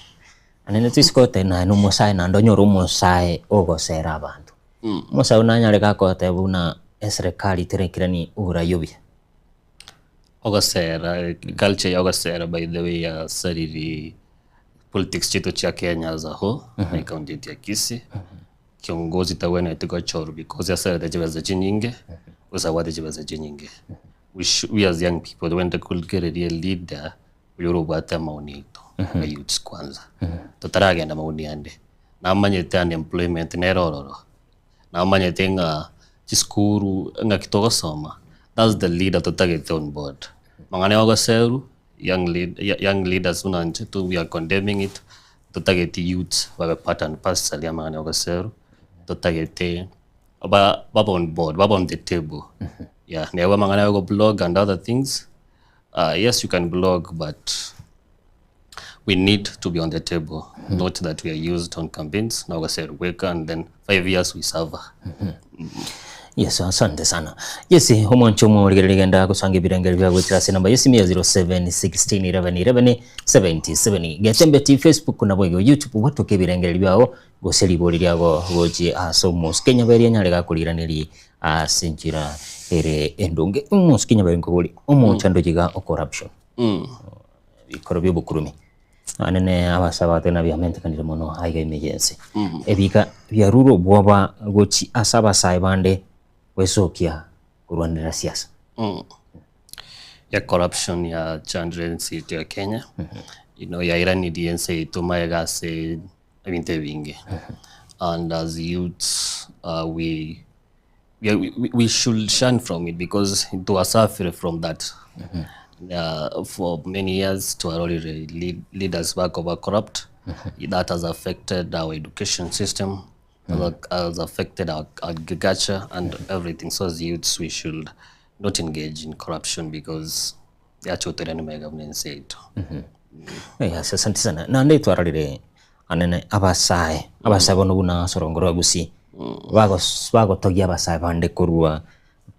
onene toise goteba naye na omosae naende onyore omosae ogosera abanto, omosae oyio nanyare gakoteba buna eserekari terekerani oborai obuya. Ogosera, culture ya ogosera by the way yasariri politics chiaito chia Kenya as a whole, na ecounty yetu ya Kisii, kiongozi tagwenereti gochorwa because aserete chibesa chinyinge, gose abwate chibesa chinyinge. We shou- we as young people tobwenerete korigereria eleader oyo orobwate amaoni aito, na youths kwanza, totaragenda maoni ande. Namanyete unemployment nere ororo, Namanyete ng'a chisukuru ng'aki togosoma, that's the leader totagete on board. Mang'ana ya ogoseru, young lead, young leaders buna inche tu we are condemning it, totageti youths babe part and parcel ya amang'ana ya ogoseru, totagete ba babe on board, babe on the table. Yeah, neba amang'ana ya ogoblog and other things, yes you can blog but we need to be on the table not that we are used on campaigns na ogoserwa gweka and then 5 years we suffer. Yes, asante sana. Yes, omwancho omorigereria genda gosanga ebirengero bia goetera ase namba y'esimi ya 0716111177 Getembe TV Facebook nabo igo YouTube gwatoka ebirengererio biago gose ribori riago gochia ase omosike nyaberi anyare gakoriraneri ase enchera ere endonge. Omosike nyaberi nkobori omochando jiga o corruption. Ebikoro bi'obokurumi, naende ne abasabato nabiamentekanire mono aiga ime y'ense. Ebiika biarure obwoba gochia ase abasae bande gwesokia korwanerera siasa. Ya corruption ya chandire ense yaito ya Kenya, you know yairanirie ense yaito magega ase ebinto ebinge and as youths we we, we should shun from it because twasafire from that for many years twarorire lead, leaders bakoba corrupt that has affected our education system that has affected our agriculture and everything so as youths we should not engage in corruption because yachoteria nimega buna ense yaito Yes, asante sana. Naende twarorire anene abasae, abasae bono buna ase orongoro rwa Gusii, bagos bagotogia abasae bande korwa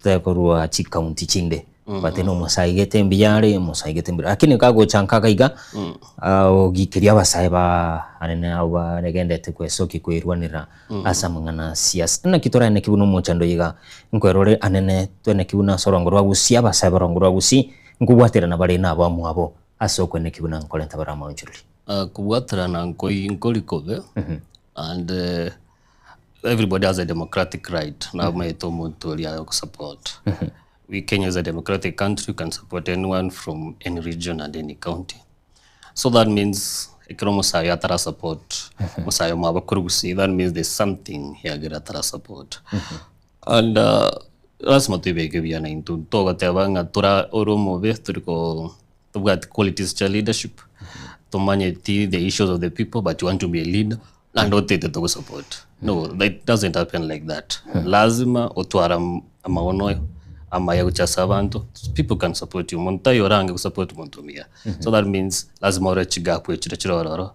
te korwa chicounty chinde. Bate na omosae igete mbuya are, omosae igete mbuya lakini kagocha nkaga iga, ogikeria abasae ba anene abwo baregendete kwesokia kwerwanera ase amang'ana a siasa. Naki toraeneki buna omochando oyo iga, nkwerore anene tweneki buna ase orongo rwa Gusii, abasae b'orongo rwa Gusii, nkobwaterana bare na abamwabo ase okweneki buna nkorenta bare amaonchoreri. Kobwaterana nkoi nkori kobe and everybody has a democratic right namaete omonto oria agosupport. We Kenya is a democratic country you can support anyone from any region and any county. So that means ekero omosae oyo atara support omosae omwabo korwa gusii that means there's something yagera atara support. And lasima toibeke buya naintwe ntogoteba ng'a tora ore omobe tori ko tobwati qualities chia leadership tomanyeti the issues of the people but you want to be a leader naende otete togosupport no it doesn't happen like that lazima otware amaono Amaya gochia ase abanto, people can support you, monto taiyo orange gosupport monto omuya. So that means lazima ore chigap echire chire ororo,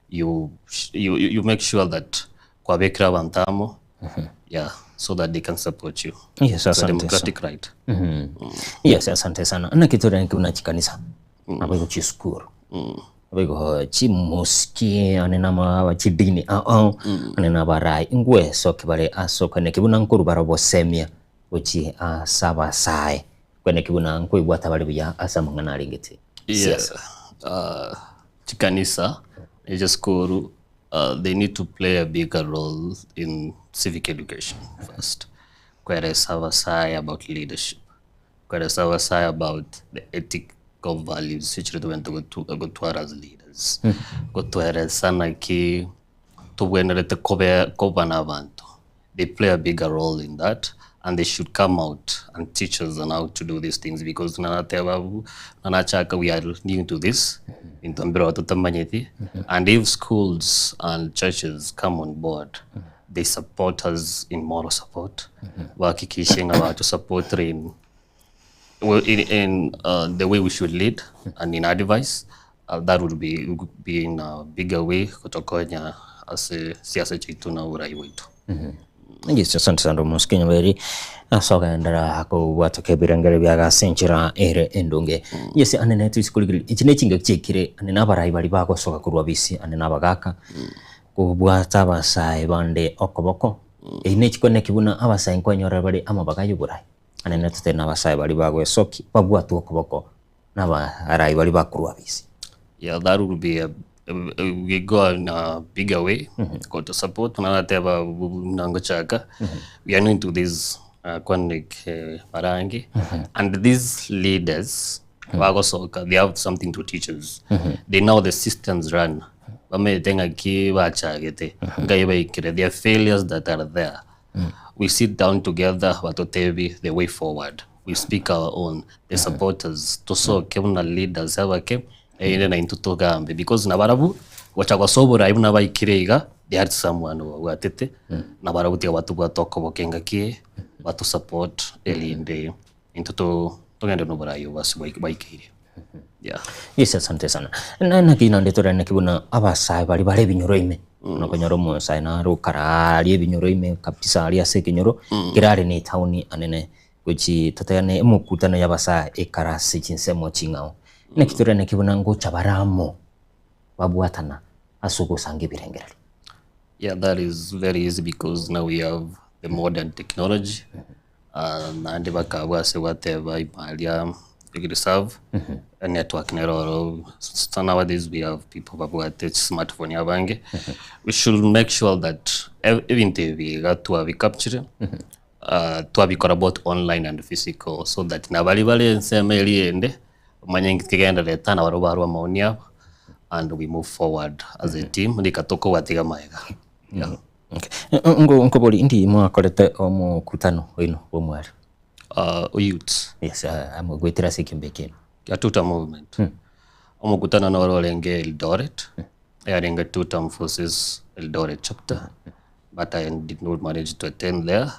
you you you make sure that kwabekire abanto amo, yeah, so that they can support you. Yes, It's a asante democratic right. Yes, asante sana. Naki tore buna chikanisa, nabo igo chisukuru, nabo igo chimosiki, ane nama chidini ao ao, ane nabarai, ngwesoki bare ase okoeneki buna nkorwa bare obosemia gochia ase abasae, koeneki buna nkoibwata bare buya ase amang'ana arengete Yeah, siasa. chikanisa, echisukuru, they need to play a bigger role in civic education first. Kweresa abasae about leadership, kweresa abasae about the ethical values echire tobwenerete gotwara as leaders, gotweresa naki tobwenerete kobe koba na abanto. They play a bigger role in that and they should come out and teach us on how to do these things because nanateba abwo nanachaka we are new to this into mbire totamanyeti and if schools and churches come on board they support us in moral support bahakikishe ng'a batusupport in well, in, in the way we should lead and in advice that would be, would be in a bigger way gotokonya ase siasa chiaito na oborai bwaito. Yes, asante sana Mosiki Nyaberi ase ogendera kobwatoka ebirengere biaga ase enchera ere endonge. Yes, ane neto isiko rigiri echi ne chingaki chiaikire ane na abarai baria bagosoka korwa bisi ane na abagaka kobwata abasae bande okoboko. Eyio ne chikwaneki buna abasae nkwanyorera bare amabaga ya oborai. Ane netotebe na abasae baria bagoesoki babwatwe okoboko na abarai baria bakorwa bisi. Yeah, that would be a, we go in a bigger way go to support tunanateba nangochaka we are new to this kwanik marangi and these leaders bagosoka they have something to teach us they know the systems run bamaete ng'aki bachagete ngai baikire there are failures that are there we sit down together batotebi the way forward we speak our own the supporters tosoke buna leaders abake erinde naintwe togambe because nabarabwo gocha gosoa oborai buna baikire iga they had someone obabwatete nabarabwo tiga batobwate okoboka engaki eye bato support erinde intwe to togende na oborai obo ase baikeire yeah. Yes, asante sana. Na naki naende tore naki buna abasae baria bare ebinyoro ime. Nokonyora omosae nare okara aria ebinyoro ime kabisa aria ase ekenyoro, kere are na etown anene gochi totebane emokutano ya abasae ekare ase chinsemo ching'ao. Naki tore naki buna ngocha bare amo babwatana ase ogosanga ebirengererio. Yeah, that is very easy because now we have the modern technology. Naende bakabua ase gwateba imaria reserve network nero oro. So nowadays we have people babwate smartphone abange. We should make sure that ebinto ebi iga twabicapture twabikora both online and physical so that nabari bare ensemo eria ende omanye nki kegendererete nabarobwo barwa amaoni abo and we move forward as a team rika tokobatiga maega. Yeah. Okay. Nkobori ndi mwakorete omokutano oino bwa omwari? Youths. Yes, goetera ase ekiombe ekiaino. Ya Tuta movement. Omokutano noro orenge Eldoret. Yarenge Tutam Forces Eldoret chapter. But I did not manage to attend there.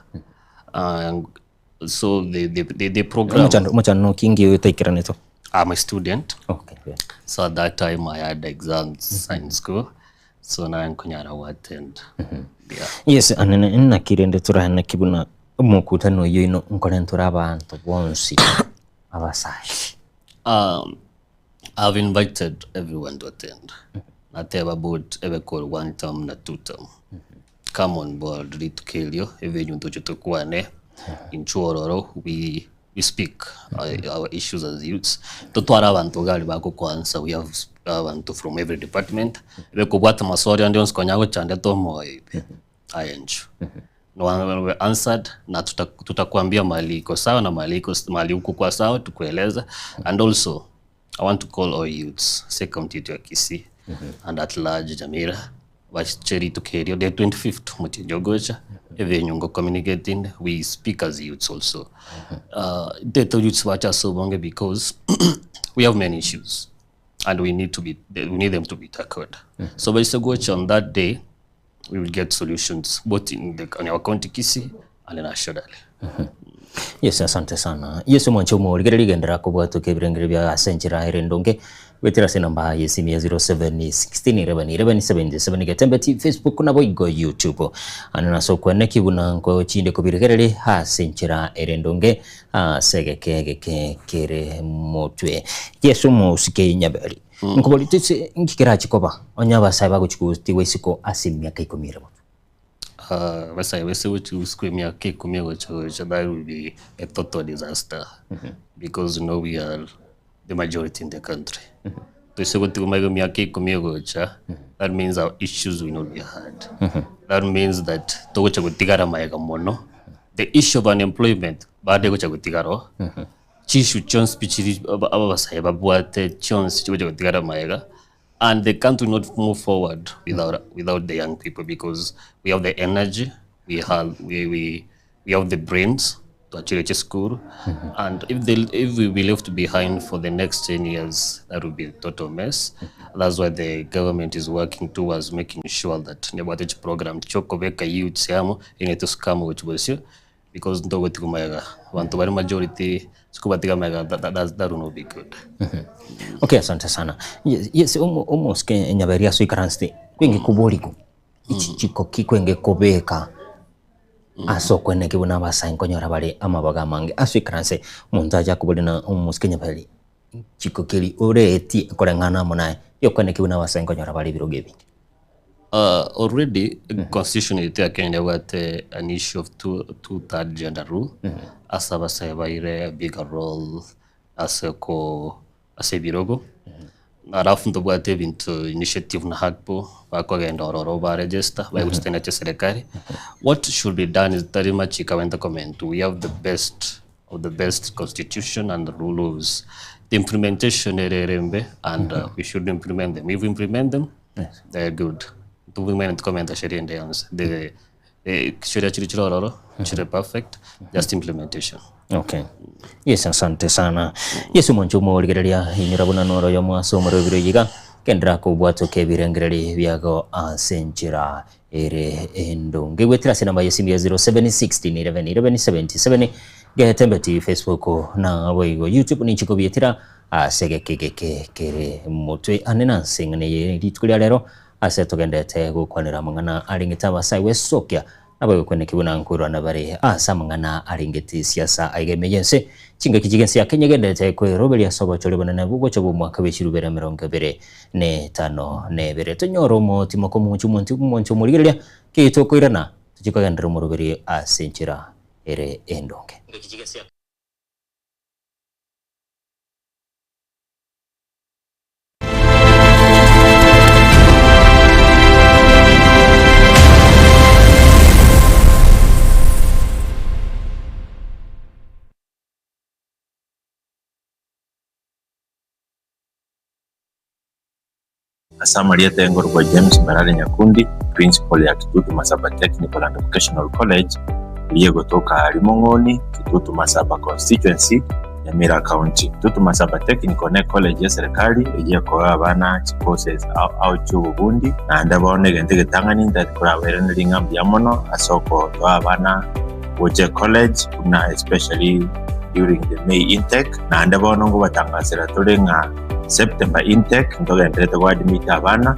So the program. Omochando noki otaikeranete? I'm a student. Okay. Yeah. So at that time I had exams in school. So now I'm kunyara attend. Yeah. Yes, anene naki rende torahana buna omokutano oyo oino nkorentore abanto bonsi abasae. I've invited everyone to attend. Nateba about ebekor one term na two term. Come on board ritukelio evenyu toche tukwane inchuororo we speak our issues as youths. Totwara abantu gari bako kwanza we have abantu from every department. Ebekobwata maswali andi onsi konya gochande tomoyo ibe. Ayenchu. No one we answered na tutakuambia mahali iko sawa na mahali iko mahali huko kwa sawa tukueleza. And also I want to call all youths say county yetu ya Kisii and at large Nyamira bacheri tukerio the 25th mutinjogocha evenyungo communicating we speak as youths also. The youths bacha so bonge because we have many issues and we need to be we need them to be tackled. So basically on that day we will get solutions both in the in our county Kisii and nationally. Yes, asante sana. Yesu mwanche omorigereria genderera kobwatoka ebirengererio biaye ase enchera ere endonge goetera ase enamba y'esimi ya 0716111177 Getembe TV, Facebook naboigo YouTube. Ande nase okweneki buna nkochinde kobiregereria ase enchera ere endonge ase egeke egeke kere motwe. Yesu omosike Nyaberi. Nkobori tose nki kerachi koba onye abasae bagochi gotigwa isiko ase emiaka ikomi ere motwe? Abasae base gochia isiko emiaka ikomi gocha gocha that will be a total disaster because you know we are the majority in the country. Toise gotigwa magega emiaka ikomi egocha that means our issues will not be heard. That means that togocha gotigara magega mono, the issue of unemployment bado egocha gotigara oo, chiissue chionsi pi chiri abasae babwate chionsi chigocha gotigara magega. And the country will not move forward without without the young people because we have the energy, we have we we, we have the brains to achieve chisukuru and if they if we be left behind for the next 10 years that will be a total mess. That's why the government is working towards making sure that nebwate chiprogram chiokobeka youths amo ere tosuke gochia bosio because ntogotiga magega abanto bare majority sikobatiga magega that, that, that will not be good. Okay, asante sana. Yes, yes omosike Nyaberi ase oikaransete kwenge koborigo echichiko ki kwenge kobeka ase okweneki buna abasae nkonyora bare amabaga amange ase oikaranse omonto acha akobori na omosike Nyaberi nchiko keri oretie koreng'ana amo naye yokweneki buna abasae nkonyora bare ebirogo ebinge. Already constitution yaito ya Kenya nebwate an issue of two, two third gender rule ase abasae baire a bigger role ase ko ase ebirogo alafu ntobwate ebinto initiative na HAGPO bakogenda ororo ba register bagochitenda chia serikali what should be done is tari machiko abanyete comment we have the best of the best constitution and the rules the implementation ere ere embe and we should implement them if we implement them They're good. Ntobwenerete tikomenta sheria ende yonsi. The eh, sheria chiri chire ororo, chire perfect, just implementation. Okay. Yes, asante sana. Yesu mwancho omorigereria inyora buna noro oyomo ase omorobiri oyo iga kendera kobwatoka ebirengereri biago ase enchera ere endonge. Gwetera ase enamba y'esimi ya 0716 11 11 77 Getembe TV, Facebook na boigo YouTube ninche kobietera Ase egeka egeke kere motwe ane na nse eng'ana eye rituko ria rero, ase togenderete gokwanera amang'ana arengete abasae gwesokia, nabaigokweneki buna nkoirwana bare ase amang'ana arengete siasa aiga ime y'ense. Chingaki chi'ense ya Kenya egenderete kweroberia ase obochori obonene bw'ogocha bw'omwaka bw'echirubere emerongo ebere na etano na ebere. Tonyore omotimoko omonche omonto omonche omorigereria ki tokoirana tochie kogenderera omoroberi ase enchera ere endonge. Ase amarieta engorokwa James Mbarare Nyakundi, Principal ya Kitutu Masaba Technical and Vocational College, eria egotoka aaria Mong'oni, Kitutu Masaba Constituency, Nyamira County. Kitutu Masaba Technical ne college y'eserekari eyio ekoa abana chicourses ao ao chi'obobundi, naende bono egento egetang'ani ntagete korabairanerie ng'a mbuya mono ase okotoa abana gocha ecollege buna especially during the May intake, naende bono ngobatangasera tore ng'a September intake ntogenderete goadmit abana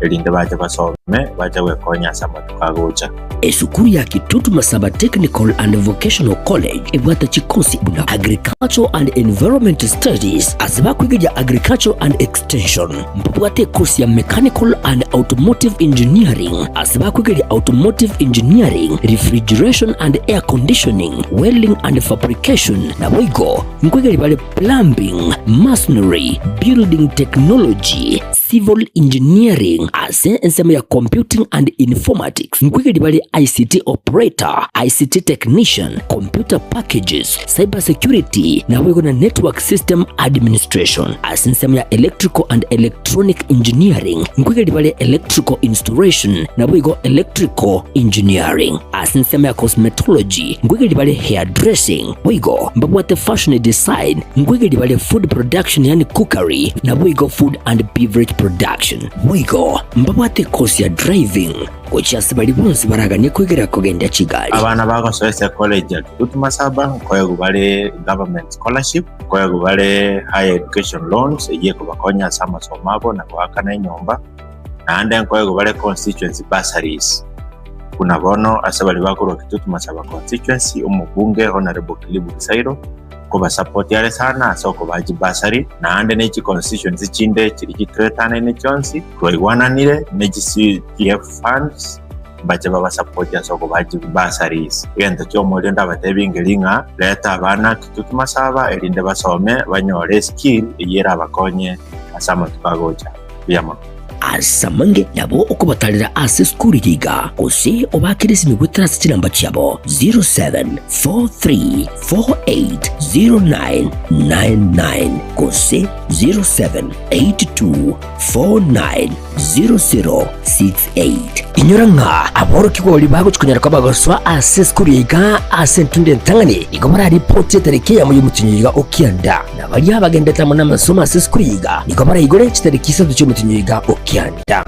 erinde bache basome bache gwekonya ase amatuko agocha. Esukuru ya Kitutu Masaba Technical and Vocational College ebwate chikosi buna Agriculture and Environment Studies ase bakwegeria Agriculture and Extension. Mbabwate ekosi ya Mechanical and Automotive Engineering ase bakwegeria Automotive Engineering, Refrigeration and Air Conditioning, Welding and Fabrication naboigo nkwegeria bare Plumbing, Masonry, Building Technology, Civil Engineering ase ensemo ya Computing and Informatics nkwegeri bare ICT Operator, ICT Technician, Computer Packages, Cyber Security naboigo na Network System Administration. Ase ensemo ya Electrical and Electronic Engineering nkwegeri bare Electrical Installation naboigo Electrical Engineering. Ase ensemo ya Cosmetology nkwegeri bare Hairdressing boigo mbabwate Fashion Design nkwegeri bare Food Production yaani Cookery naboigo Food and Beverage. production. Boigo mbabwate ekosi ya driving gochia ase baria bonsi baraganie koigera kogendia chigari. Abana bagosoa ase ecollege ya Kitutu Masaba nkoegwa bare government scholarship, nkoegwa bare higher education loans eyio ekobakonya ase amasomo abo na goakana enyomba, naende nkoegwa bare constituency bursaries. Buna bono ase baria bakorwa Kitutu Masaba constituency, omobunge Honourable Kilibu Gisairo nkobasupport are sana ase okobaa chibursary, naende ne chiconstituency chinde chiria chitoetanaine chionsi, twaigwananire ne chi CDF funds mbache babasupport ase okobaa chibursaries. Egento kiomoerio ndabatebie nkeri ng'a reta abana Kitutu Masaba erinde basome banyore eskill eyio erabakonye ase amatuko agocha. Mbuya mono. Ase amange nabo okobatarera ase esukuru eye iga, gose obaakere esimi goetera ase chinamba chiabo 0743480999 gose 0782490068. Inyora ng'a aborokigwa baria bagochia konyara koba bagosoa ase esukuru eye iga ase entunda entang'ani nigo bararipotie etariki eyemo y'omotienyi oyo iga o kianda. Na baria abagendete amo namasomo ase esukuru eye iga nigo baraigore chitariki isato chi'omotienyi oyo iga o kianda.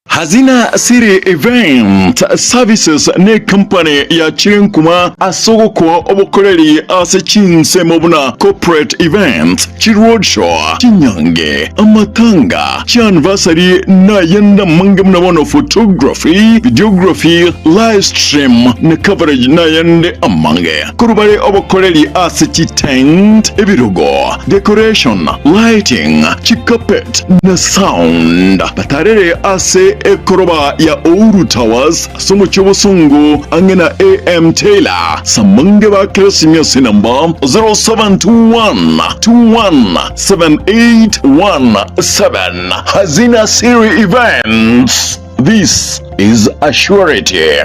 Hazina City Event Services necompany yachire nkuma ase ogokoa obokoreri ase chinsemo buna corporate events, chiroadshow, chinyange, amatanga, chianniversary nayende amange buna bono photography, videography, live stream na coverage nayende amange. Korwa bare obokoreri ase chitent, ebirogo, decoration, lighting, chicarpet na sound. Batarere ase ekoroba ya Ouru Towers ase omochie obosongo ang'e na AM Taylor. Samange ba Keresimi ase enamba 0721 21 7817. Hazina Siri Events. This is a surety.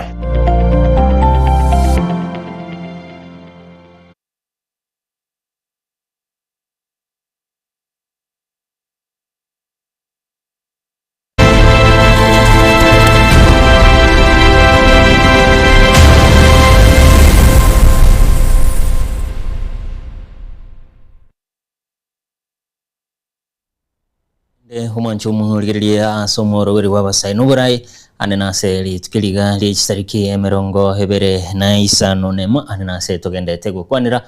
Inde omwancho omorigererie ase omoroberi bw'abasae noborai ande nase rituko riga rie chitariki emerongo ebere na isano nemo ande nase togendete gokwanera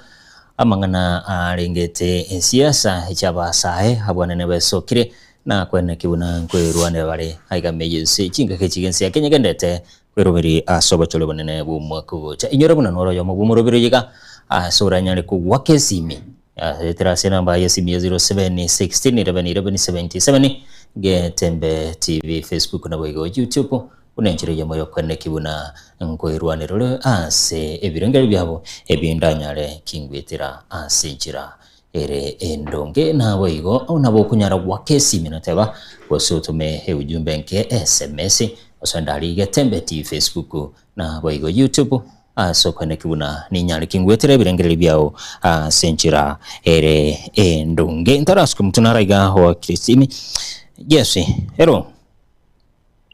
amang'ana arengete esiasa echi'abasae abwanene besokire na kweneki buna nkwerwanera bare aiga meye ense chingaki echi ense ya Kenya egendete kweroberi ase obochori obonene bw'omwaka ogocha. Inyora buna noro oyomo bw'omoroberi oyo iga ase oranyare kogwaka esimi Etera ase enamba y'esimi ya 0716 11 11 77, Getembe TV, Facebook naboigo YouTube, buna enchera eyemo y'okweneki buna nkoirwanera ore ase ebirengererio biabo ebi ndanyare kingwetera ase enchera ere endonge. Naboigo nabo okonyara goaka esimi nateba gose otome eujumbe nke SMS gose ndari Getembe TV, Facebook Naboigo YouTube, ase okweneki buna ninyare kingwetera ebirengererio biao ase enchera ere endonge. Ntarasuke motwe naro aiga oa Christine. Yes, hello.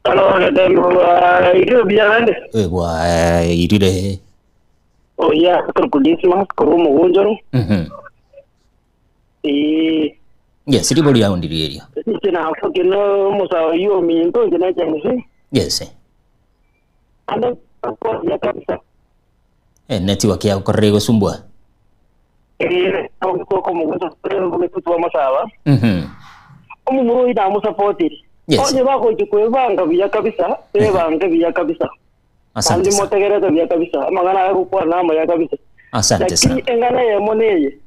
Hello, Getembe, bwairire buya naende? Eh, bwairire. Oya, korwa Dismas, korwa omogunchoro. Ee. Yes, ribori riao ndiri erio. Inche nafoke nomosae oyio ominto, inche nechense. Yes. Ande koria kabisa. Eh, network yagokorera egosumbua. Eh, okomogosa amasaba. Omomura oyio namosapotire. Yes. Onye bagochia kwebanga buya kabisa, bebange buya kabisa. Asante Naende sana. motegerete buya kabisa. Amang'ana aya gokwana namaya kabisa. Asante Lakini sana. eng'ana eyemo neye.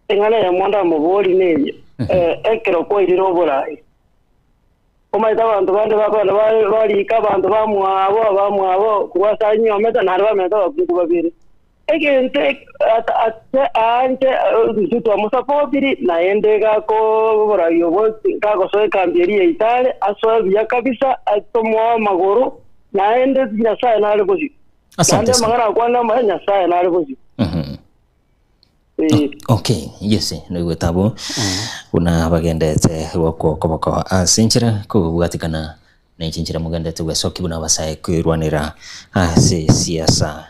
Eng'ana eyemo ndamobori neye. Eh, ekero kwairire oborai. Omanyete abanto bande bakogenda barika abanto bamwabo, abamwabo, korwa ase anyuomete naende bamenta abakungu babere. Egento ase aanche intwe twamosapotiri, naende gakoboragia obo gagosoa ekambi eria ya Itare, asoe buya kabisa, atomoe amagoro, naende Nyasae nare bosio. Asante Naende sana. amang'ana akwane amaya, Nyasae nare bosio. Eh. Okay, yes, noigwete abwo buna bagendete gokwa okoboko ase enchera kobwatikana na chinchera mogendete gwesokia buna abasae kwerwanera ase siasa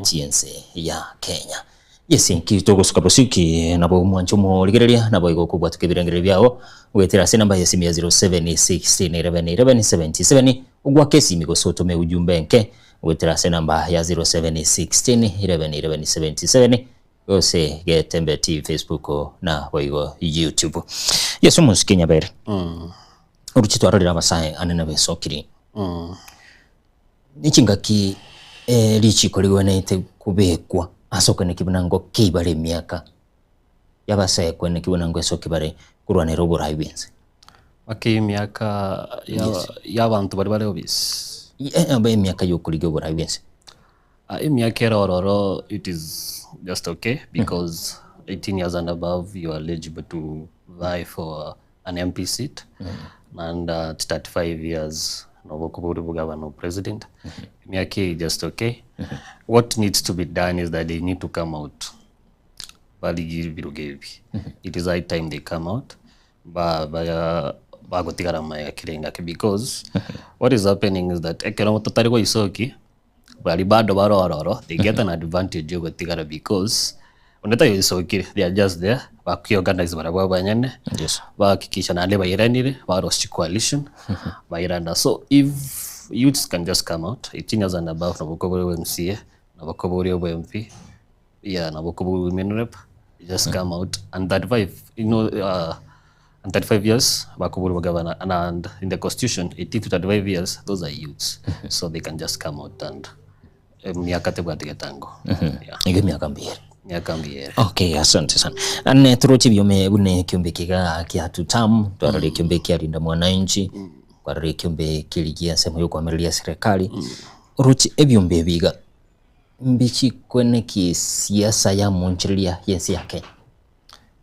chiense ya Kenya. Yes, nki togosuka bosiki nabo omwancho omorigereria nabo igo okobwatuka ebirengererio biao goetera ase enamba ya esimi ya 0716111177 ogwake esimi gose otome ujumbe enke goetera ase enamba ya 0716111177 gose Getembe TV Facebook na boigo YouTube. Yes, omosike Nyabere. Oruche twarorire abasae anene besokiri. Nechingaki eh, richiko rigwenerete kobekwa ase okweneki buna ngo ki bare emiaka y'abasae kweneki buna ngo esoki bare korwanera oborai bw'ense. Okay, emiaka ya Yes. y'abanto baria bare obisi. Eh, eh, emiaka y'okorigia oborai bw'ense. Ah, emiaka ere ororo it is just okay because 18 years and above you are eligible to vie for an MP seat and at 35 years nobo okoba ore bogavana or president. Emiaka eye just okay. What needs to be done is that they need to come out barigie ebirogo ebi. It is high time they come out ba ba bagotigara magega kera engaki because what is happening is that ekero totari goisoki Baria bado bare ororo they get an advantage yogotigara because onde tayoisokire they are just there bakiorganize barabwo abanyene Yes. bahakikisha naende bairanire barosie chicoalition bairana so if youths can just come out 18 years and above nabo okobora obe MCA nabo okobora obe MP yeah nabo okobora women rep just come out and 35 you know and 35 years bakoborwa gavana and, and in the constitution 18 to 35 years those are youths so they can just come out and emiaka tebwati getango yeah Iga emiaka mbiyere. miaka mbiyere Okay, asante sana. Ane turoche ebiome buna ekiombe kiga kia Tutam, twarora ekiombe kia Linda Mwananchi, twarora ekiombe kerigia ensemo yokoamereria serikali. Oroche ebiombe ebi iga mbichikweneki siasa ya monchereria yense ya Kenya.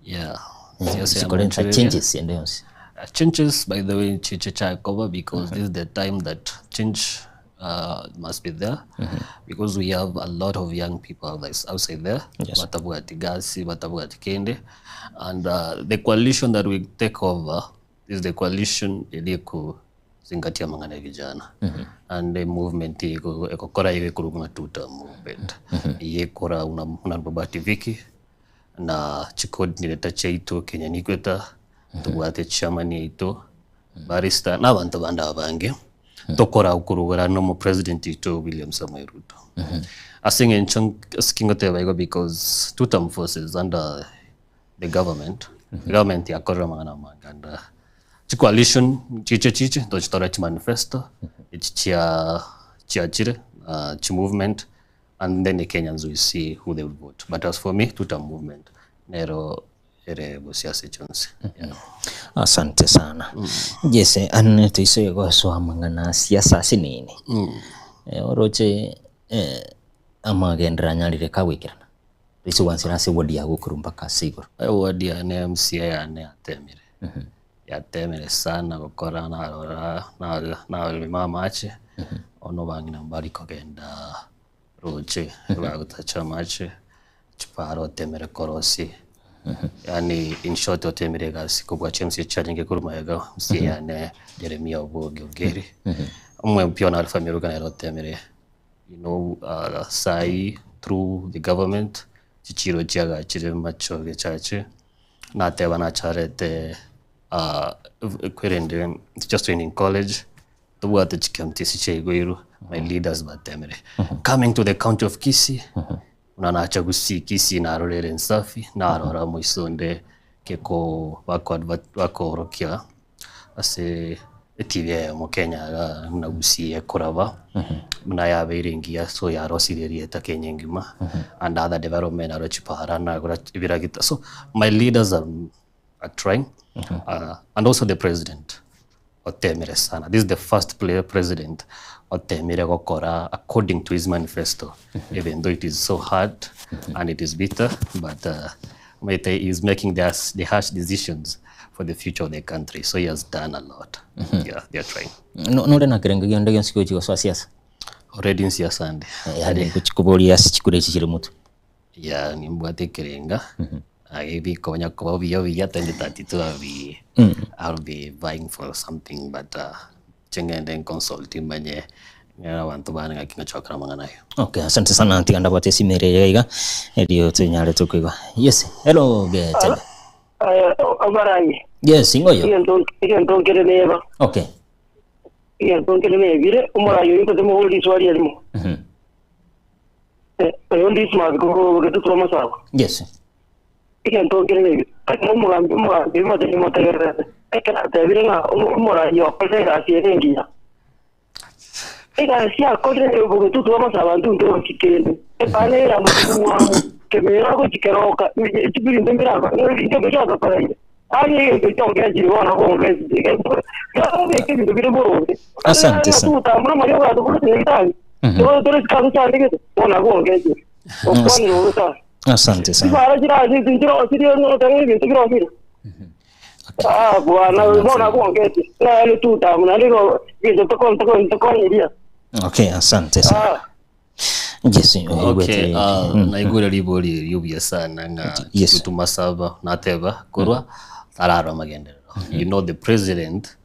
Yeah. Eh, Siasa ya chikorenta Monchereria. changes ende yonsi. Changes by the way chiche chakoba because this is the time that change must be there because we have a lot of young people outside there Yes. batabwati gasi batabwati kende and the coalition that we take over is the coalition eri zingatia mang'ana ya vijana and the movement ekokora iga ekorwa buna tuta movement iga ekora buna buna Robert Viki na chicoordinator chiaito Kenya Nikweta tobwate chairman yaito barrister na abanto bande abange tokora okorogora na omopresident oito William Samoei Ruto ase eng'encho ase ki ngoteba igo because tutam forces under the government government yakorire amang'ana amange and chicoalition chiche chiche ntochitore chimanifesto echi chia chiachire chimovement and then the Kenyans will see who they will vote but as for me tuta movement nero ere bosio ase chionsi yeah. Asante sana. Jesse, ane toisoe gosoa amang'ana a siasa ase nini. Eh, oroche eh, amagenderero anyarire kagwekerana. Toise gwansera ase ward yago korwa mpaka ase igoro. Eward yane MCA yane yatemire yatemire sana gokora narora narima amache bono abang'ina mbari kogenda roche bagotacha amache chipara otemire korosia yaani in short otemire egasi kobua chiMCA chiarenge korwa magega MCA yane Jeremiah Obogi Ongeri omo-MP one Alpha Miruka nere otemire you know sai through the government chichiro chiagachire machoge chache nateba nacharete kwerende teachers training college tobwate chicounties chiaigweirwe my leaders batemire coming to the county of Kisii buna nacha gusii Kisii narorere ensafi narora moiso onde keko bako bakoorokia ase Etibi eyemo Kenya iga buna Gusii ekoraba, buna yabeire engiya so yarosirie erieta Kenya engima and other development aro chipara nagora ebiragita so my leaders are, are trying and also the president otemire sana this is the first president otemire gokora according to his manifesto even though it is so hard and it is bitter but omanyete he is making the, the harsh decisions for the future of the country so he has done a lot yeah they are trying No- Nore na kerengo gionde gionsi gochi gosoa siasa? Already in siasa ande. Yaani gochi koboria ase chikura echi chire motwe. Yeah, nimbwate ekerenga aye bikonya koba buya buya 2032 I'll be, I'll be vying for something but uh, chingende consult manye ng'era abanto bane ng'aki ngachokera amang'ana ayo. Okay, asante sana tiga ndabwate esimu ere iga iga erio tunyare tokoigwa. Yes, hello Getebe. Abarai Yes, ing'oyo. egento nkere neba Okay. egento nkere nebire omorai oyo nkote mogore riswali erimo oyo ndismas getutura masaba Yes. egento nkere nebire omogambi omogambi motebe motegererete ekero atebire ng'a omorai okorire egasi ere engiya egasi akorire bogetutu amasaba ntuntu ochikende epana eramukumwamu kemera gochikeroka ebinto mbiragakoraire ari egento chongechire bono kongechire ebinto bire boronge Asante sana. tutambura mari ogato kurutinitani tore chikaso chandegete bona kongechire okwanire orutana Asante sana. chibara chirasichirosirie ebinto birosire Ah, bwana bona kongechire naani tutambura nandiko binto tokonyiria Okay, asante sana. Ah. Yes, Okay, naigure ribori riubuya sana ng'a Yes. Kitutu Masaba nateba korwa tararwa amagenderero. You know the president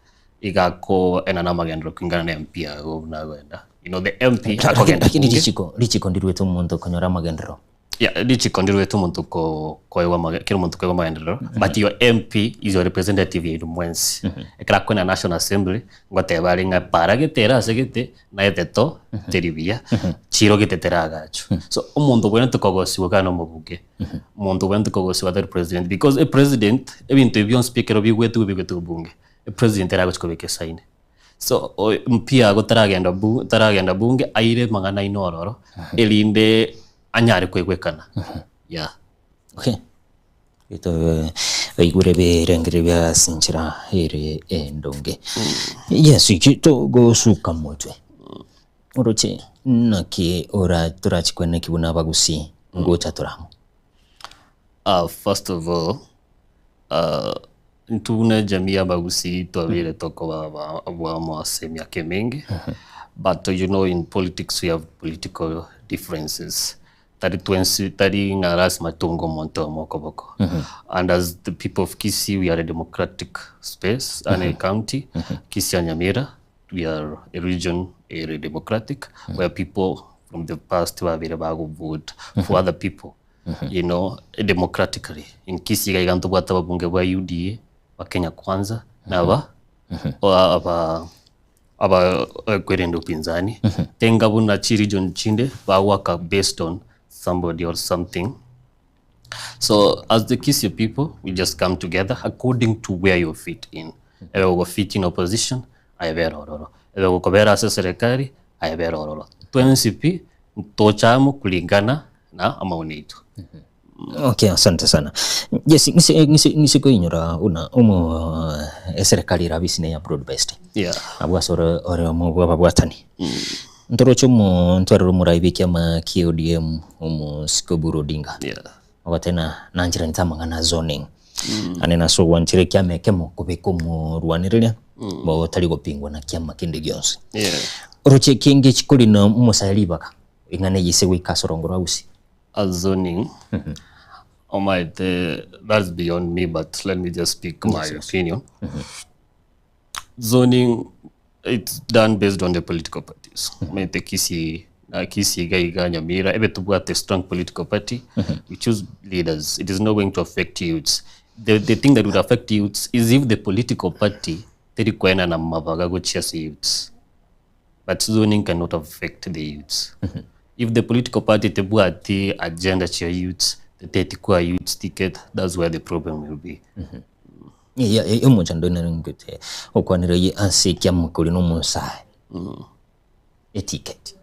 igako ena na amagenderero kwingana na MP ago nagwenda. You know the MP akogenda Lakini bunge. richiko richiko ndirwete omonto okonyora amagenderero. Yeah, richiko ndirwete omonto koegwa kera omonto koegwa amagenderero but your MP is your representative yainu mwensi. Ekero akwena National Assembly ngoteba are ng'a para gete ere ase gete naete to teri buya chiro gete teragacho. So omonto obwenerete kogosiwa kana omobuge omonto obwenerete kogosiwa atari president because a president ebinto ebi bionsi pi ekero bigwetwe bigwetwe bunge a president eragochi kobeka esaini. So MP ago taragenda bu taragenda bunge aire mang'ana aino ororo erinde anyare kwegwekana. Yeah. Okay. Ito oigure birengere bia sinchira ere endonge. Yes, to gosuka motwe. Oroche naki ora torachikwene kibuna abagusi ngocha toramo. First of all, ntune jamii ya Bagusi twabire toko bwa ase miaka mingi but you know in politics we have political differences tari twensi tari ng'a lazima tungo omonto omo okoboko and as the people of Kisii we are a democratic space and a county Kisii and Nyamira we are a region a democratic where people from the past babire bago vote for other people you know democratically in Kisii iga ntobwate ababunge bwa UDA ba Kenya Kwanza na aba aba aba kwerenda upinzani tenga buna chi region chinde bawaka based on somebody or something. So as the Kisii people we just come together according to where you fit in. Ebe ugo fit in opposition ayebera ororo ebe gukobera ase serikali ayebera ororo twensi pi ntochamo kulingana na amaoni yetu. Okay, asante sana. Yes, ngise ngise ngise koinyora una umo eserikali rabisi ya broad based. Abwa sore ore omo bwa babwatani. Ntorocho mo ntwarero murai kiama kia ODM omo Sikoburu Odinga. Ogatena nanjira ntamang'ana zoning. Ane naso gwanchire kiama ekemo kobeka omorwaneriria bo tari gopingwa na kiama kinde gionsi. Oroche kingi chikorina omosae ribaga ing'ana eyise goika ase orongo rwa gusii. A zoning. Oh my, that's beyond me, but let me just speak my opinion. Zoning, it's done based on the political parties. Maite Kisii, na Kisii iga Nyamira, ebe tubwate strong political party, we choose leaders. It is not going to affect youths. The thing that would affect youths is if the political party teri kwena na mabaga gochia youths. But zoning cannot affect the youths. If the political party tebwati agenda chia youths, the tetikwa youths ticket, that's where the problem will be. Omochando nere ngete okwanire ase kiama kori na omosae eticket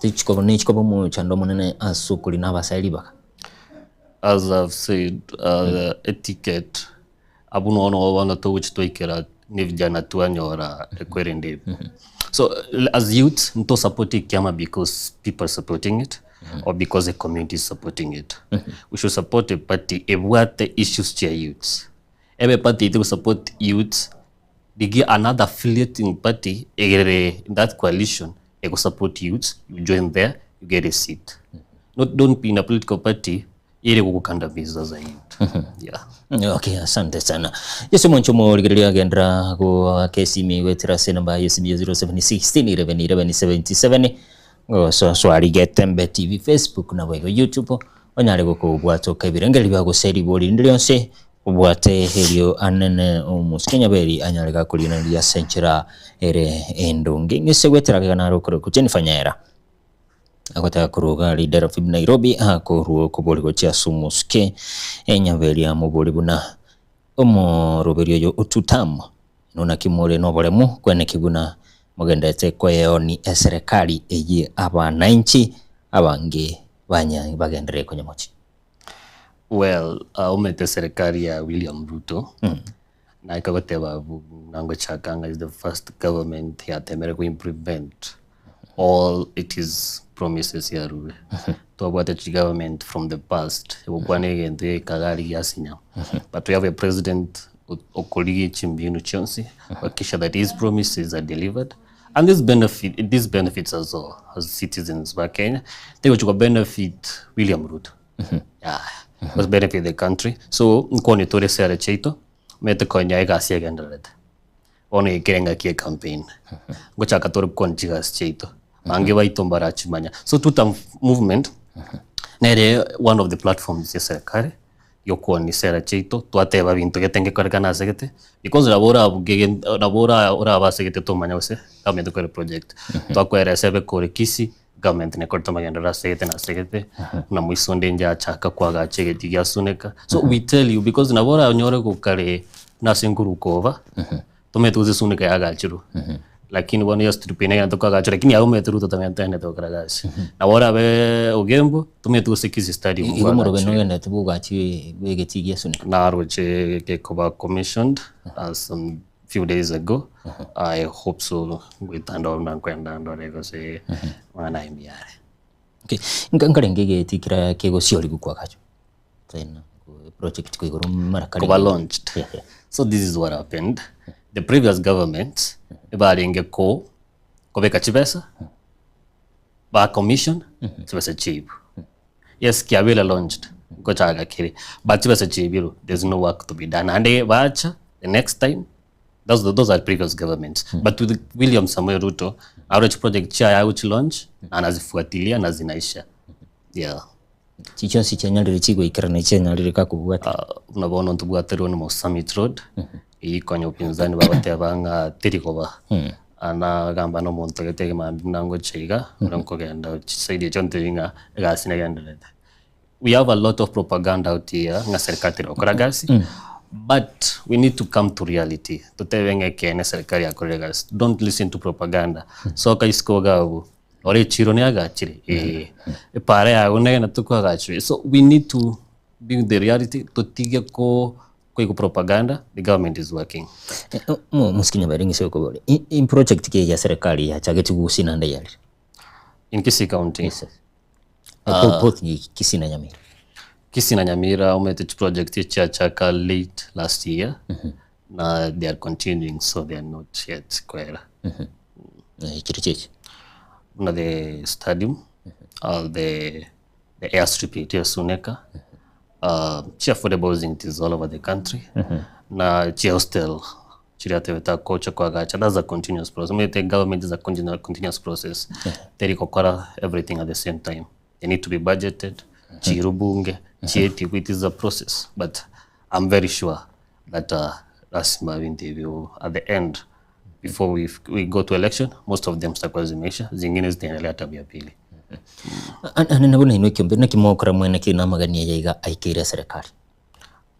tichikoba nechikoba omochando omonene ase okori na abasae ribaga. As I've said, eticket abuno ono wana toguchi twaikera ni vijana twanyora ekwerende. So as youth nto support kiama because people are supporting it or because the community is supporting it. We should support a party ebwate issues chia youths. Ebe party ite support youths digi another affiliating party egere in that coalition ego support youths, you join there, you get a seat. Not, don't be in a political party ere gogokandamiza zaidi. Yeah. Okay, asante sana. Yesu mwancho morigereria agendera goaka esimi goetera ase enamba ya esimi ya 0716 11 11 77 gosoa swari Getembe TV Facebook nabo igo YouTube onyare gokobwata okaebirengereria bia gose ribori rinde rionsi obwate erio anene omosike Nyaberi anyare gakorinaneria ase enchera ere endonge. Ng'ise goetera gega naro okorokwa Jennifer Nyaera. Agotaka koruga leader of Nairobi akorwa okobori gochia ase omosike Nyaberi amobori buna omoroberi oyo o tutam inwe naki more noboremu kweneki buna mogenderete koeoni eserekari eye abananchi abange banya bagenderere konyamochi. Well, omanyete serikali ya William Ruto naye kagoteba abwo buna ngochaka ng'a is the first government yatemire go implement all it is promises yarure. Twabwate chigovernment from the past egokwana egento geikaga aria giasinya but we have a president okorigia chimbinu chionsi kuhakikisha that his promises are delivered and this benefit this benefits us all as citizens ba Kenya tegochi ko benefit William Ruto yeah was benefit the country so nkoni tore sere chiaito omanyete konya egasi egendererete bono ekere engaki ye campaign ngochaka tore gokwana chigasi chiaito bange baito mbarachimanya so tutam movement nere one of the platforms ya serikali Giokuoni sera chiaito, twateba ebinto gete ngekorekana ase gete, because nabo orabuge gento nabo ora orabe ase gete tomanya gose government ekore project. Twakoeresa ebe kore Kisii, government nekorete amagenderero ase gete na ase gete, buna moiso onde inche achaka koagacha egetii gia Suneka. So we tell you because nabo oranyore gokare buna ase nkoruka oba, tomanyete gose Suneka yagachirwe, lakini bono yes turi egento tokoagachwa lakini aye omanyete Ruto tamanyete togende gokora gasi. Nabo orabe Ogembo, tomanyete gose Kisii Stadium Igo omorobe mbwagachire. nogenderete bwogachi bw'egetii gia Suneka? Naroche gekoba commissioned some few days ago, I hope so ngoeta ndore buna nkoenda ndore gose mang'ana aye mbuya are. Okay, nka nkarenge egetii keria kegosiorigwa kwagachwa tena project ko igoro mara kare Koba launched. Yeah. So this is what happened. The previous government ebarenge ko kobeka chibesa ba commission chibesa chibu. Yes, kiabele launched gochaka kere but chibesa chibiru there's no work to be done and bacha the next time those are previous governments. But with William Samoei Ruto aroch project cha ya uchi launch anazifuatilia na zinaisha. Yeah. Chichonsi chianyarire chigoikerana chianyarire kakobwata. Buna bono ntobwaterwe na Summit Road ikonya upinzani bagoteba ng'a teri koba anagamba na omonto gete ekemambia buna ngocha iga ore nkogenda chisaidi echio ntebi ng'a egasi negendererete. We have a lot of propaganda out here ng'a serikali teri gokora gasi but we need to come to reality totebe ng'a ekeene serikali yakorire gasi. Don't listen to propaganda. Soka isiko iga abwo ore echiro niagachire eh epara yago negene tokoagachire so we need to bring the reality totige ko koigwa propaganda the government is working. Mosike Nyaberi ng'ise gokobori in project ki ya serikali yachagete gusii naende yarire? In Kisii County? Yes, yes. Both Kisii na Nyamira. Kisii na Nyamira omanyete chiproject echiachaka late last year na they are continuing so they are not yet koera. Chiri chichi? Buna the stadium, the the airstrip yaito ya Suneka, chi affordable housing it is all over the country na chi hostel chiria atebete agocha koagacha that's a continuous process. Omanyete government is a continuous process teri gokora everything at the same time they need to be budgeted chiirwe bunge chietiwe it is a process but I'm very sure that lasima ebinto ebio at the end before we, we go to election most of them zitakuwa zimeisha zingine zitaendelea term ya pili. Ane nabo nainwe ekiombe naki mogokora mwene ki namagani aya iga aikeire eserekari.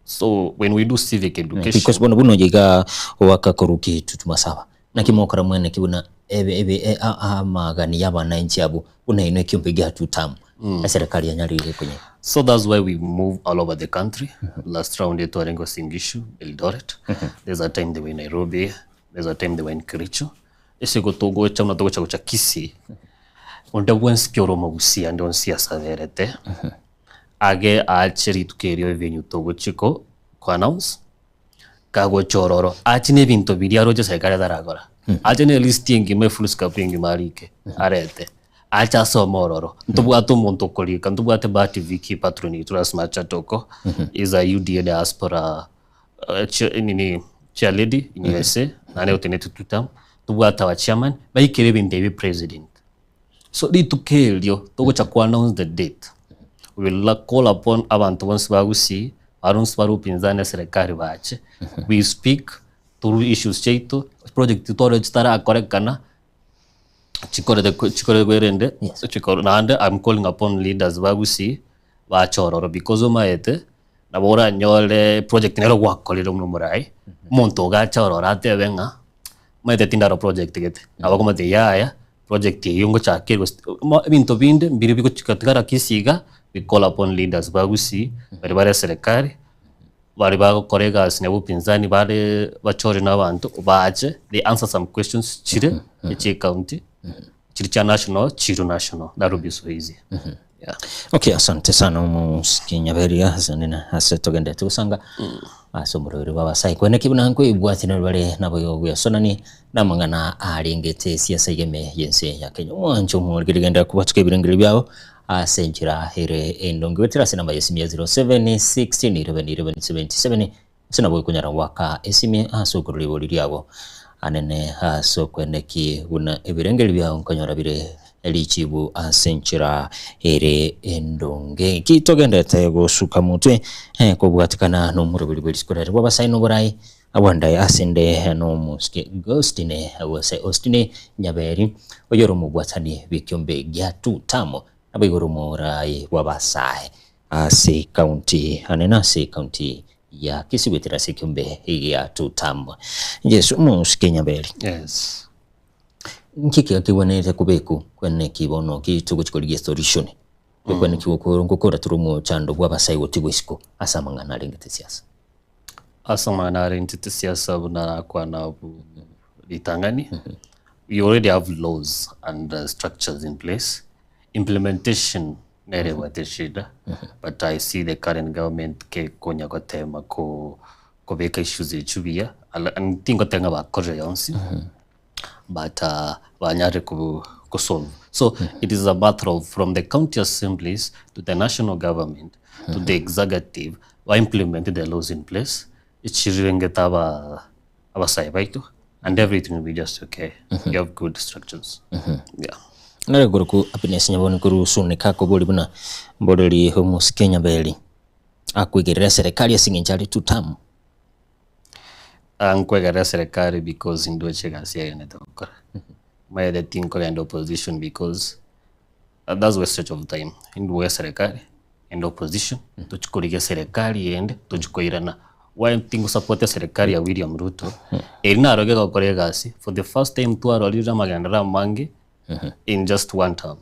So when we do civic education Because bono buna oyo iga owaka korwa kitutu masaba naki mogokora mwene ki buna ebe ebe e- a- amagani ya abananchi abwo buna inwe ekiombe gia two term eserekari yanyarire konyeka. So that's why we move all over the country. Last round yetu twarenge Uasin Gishu, Eldoret. There's a time they were in Nairobi. There's a time they were in Kericho. Ase igo togocha buna togocha gocha Kisii, onde bwensi pi ore omogusia ande onsi asaberete, age aache rituko erio evenue togochia ko ko announce, kagocha ororo, ache na ebinto biria aroche serikali etarakora. Ache na elist engima efoolscap engima arike, arete. Ache asome ororo. Ntobwate omonto okorika, ntobwate Bahati Vicky patron oito ase Machatoko, is a UDA diaspora nini chair lady in USA, naende otenenete two term, ntobwate our chairman, baikere ebinto ebi president. So rituko erio togocha ko announce the date, we will call upon abanto bonsi ba Gusii, baria bonsi bare upinzani na eserekari bache, we speak through issues chiaito, project tore chitarakorekana, chikorete chikorerwe erinde chikor naende I'm calling upon leaders ba Gusii bache ororo because omaete nabo oranyore project nero gwakorire buna omorai, omonto ogacha ororo atebe ng'a omanyete tindaro project gete, nabo akomotebia yaya project eywo ngochaka gose ebinto binde mbire bigochika tigara Kisii iga, we call upon leaders ba Gusii baria bare eserekari. Baria bagokora egasi na obopinzani bare bachore na abanto bache they answer some questions chire echie ecounty chiri chia national chiro national that will be so easy yeah. Okay, asante sana omoski Nyaberia asante na ase togenderete gosanga ase omorweri bwa abasai kwene ki buna nkoibwati nori bare nabo igo gwesonani namang'ana arengete esiasa igeme yense ya Kenya omwancho omorikiri genderera kobwatuka ebirengererio biao Ase enchera ere endonge goetera ase enamba y'esimi ya 0716 11 11 77 ase nabo okonyara goaka esimi ase okorora ibori riabo anene ase okweneki buna ebirengererio biao nkonyora bire richibu ase enchera ere endonge. Ki togenderete gosuka motwe kobwatikana nomoroberi bwe risiko riaye bw'abasae noborai Abwandae ase 'nde nomosike Augustine, gose Ostine Nyaberi, oyore omobwatani bw'ekiombe gia Tutamu, naboigo omoraai bw'abasae ase ekaunti anene ase ekaunti ya Kisii goetera ase ekiombe gia Tutamu. Yeso omosike Nyaberi. Yes. Nki kiga kegwenerete kobeku kwene ki bono ki togochi korigia solution ekwene ki gokora tore omochando bw'abasae gotigwa isiko ase amang'ana arengete siasa. Ase amang'ana arentete siasa buna nakwana abwo ritang'ani, we already have laws and structures in place, implementation nere ebwate eshida, but I see the current government kekonya gotema ko kobeka issues echio buya, and tingoteba ng'a bakorire yonsi. but banyare ko solve. So it is a matter of from the county assemblies to the national government to the executive ba implement the laws in place echirengete aba abasae baito and everything will be just okay. We have good structures. Yeah. Nare korokwo Happiness Nyaboni korwa Sunika akobori buna mboreri omosike Nyaberi akoigerera eserekari ase eng'encho are two term. Nkwegera serikali because ndoche egasi egenete gokora. Maete tinkogenda opposition because that's wastage of time. Indwoe serikali ende opposition, tochi korigia serikali ende tochi koirana. Why tingosupport eserikali ya William Ruto, eri naroge egokora egasi for the first time twarorire amagenderero amange in just one term.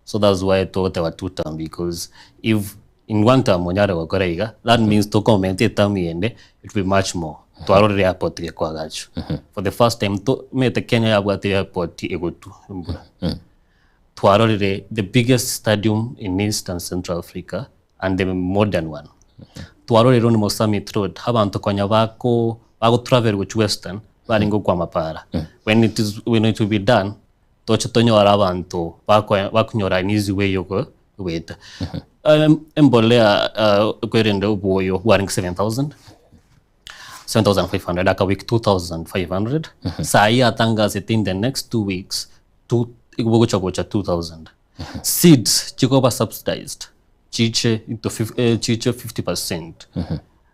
So that's why togoteba two term because if in one term onyare gokora iga that means tokomenta eterm yende it will be much more. Twarorire airport gekoagachwa for the first time to omanyete Kenya yabwate airport egotwa embura. Twarorire the biggest stadium in East and Central Africa and the modern one. Twarorire onye Summit Road abanto konya bako bago travel gochia Western barenge gokwama para. When it is when it will be done Toche tonyore abanto bakonyora an easy way yogoeta. Embolea kwerende obwoyo bwarenge 7000, 7500 aka week 2500, sahi atangasete in the next 2 weeks igo bogocha gocha 2000. Seeds chikoba subsidized chiche into chiche 50%.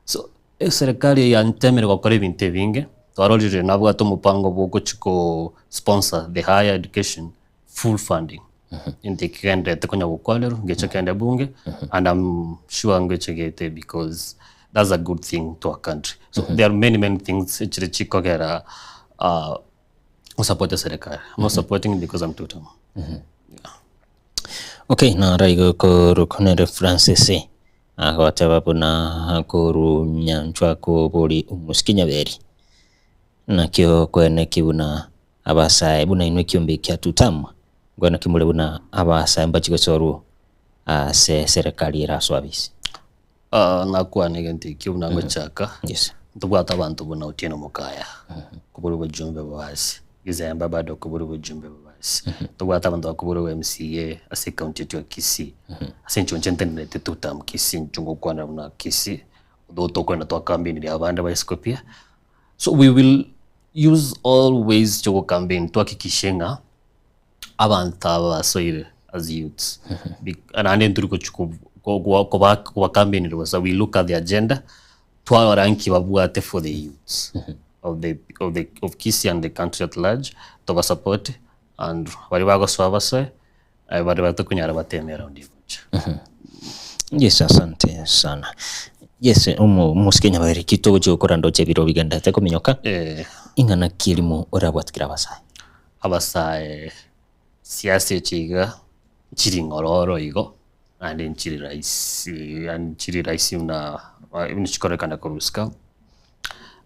So Eserekari eye yantemire gokora ebinto ebinge, twarorire nabwate omopango bw'ogochia ko sponsor the higher education full funding. Egento eke kegendererete konya gokwanerwa, ngeche kende bunge and I'm sure ngeche gete because that's a good thing to our country. So there are many many things echire chikogera gosupport eserekari. I'm not supporting because I'm two term. Okay, naro igo korokwa nere Francis. Agoteba buna korunyanchwa kobori omosike nyaberi. Nakio kweneki buna abasae buna inwe ekiombe kia Tutam, nkweneki more buna abasae mbachi gochorwa ase serikali ere ase ofisi. Nakwana egento ekio buna ngochaka, ntobwate abanto buna Otieno Mokaya, kobori obojumbe bwa ase, Gizemba bado kobori obojumbe bwa ase. governors, tobwate abanto bakobora obo MCA ase ecounty yaito ya Kisii, ase enchera inche ntenerete two term Kisii inche ngokwana buna Kisii, although tokoenda twacampaineria abande ba isiko pia, so we will use all ways chiogocampaign twakikishe ng'a abanto aba basoire as youths naende ntori gochi kobacampaineria bosa, we look at the agenda twarora nki babwate for the youths of the of the of Kisii and the country at large tobasupport and baria bagosoa basoe baria batokonyara bateme around egocha. Yes, asante sana. Yes, omo omosike Nyabaere ki togochia gokora ndoche ebiro bigenderete kominyoka Eh. ing'ana ki erimo orabwatikire abasae? Abasae siasa echi iga nchiri ng'ororo igo naende nchiri rahisi yaani nchiri rahisi buna buna chikorekana korwa isiko,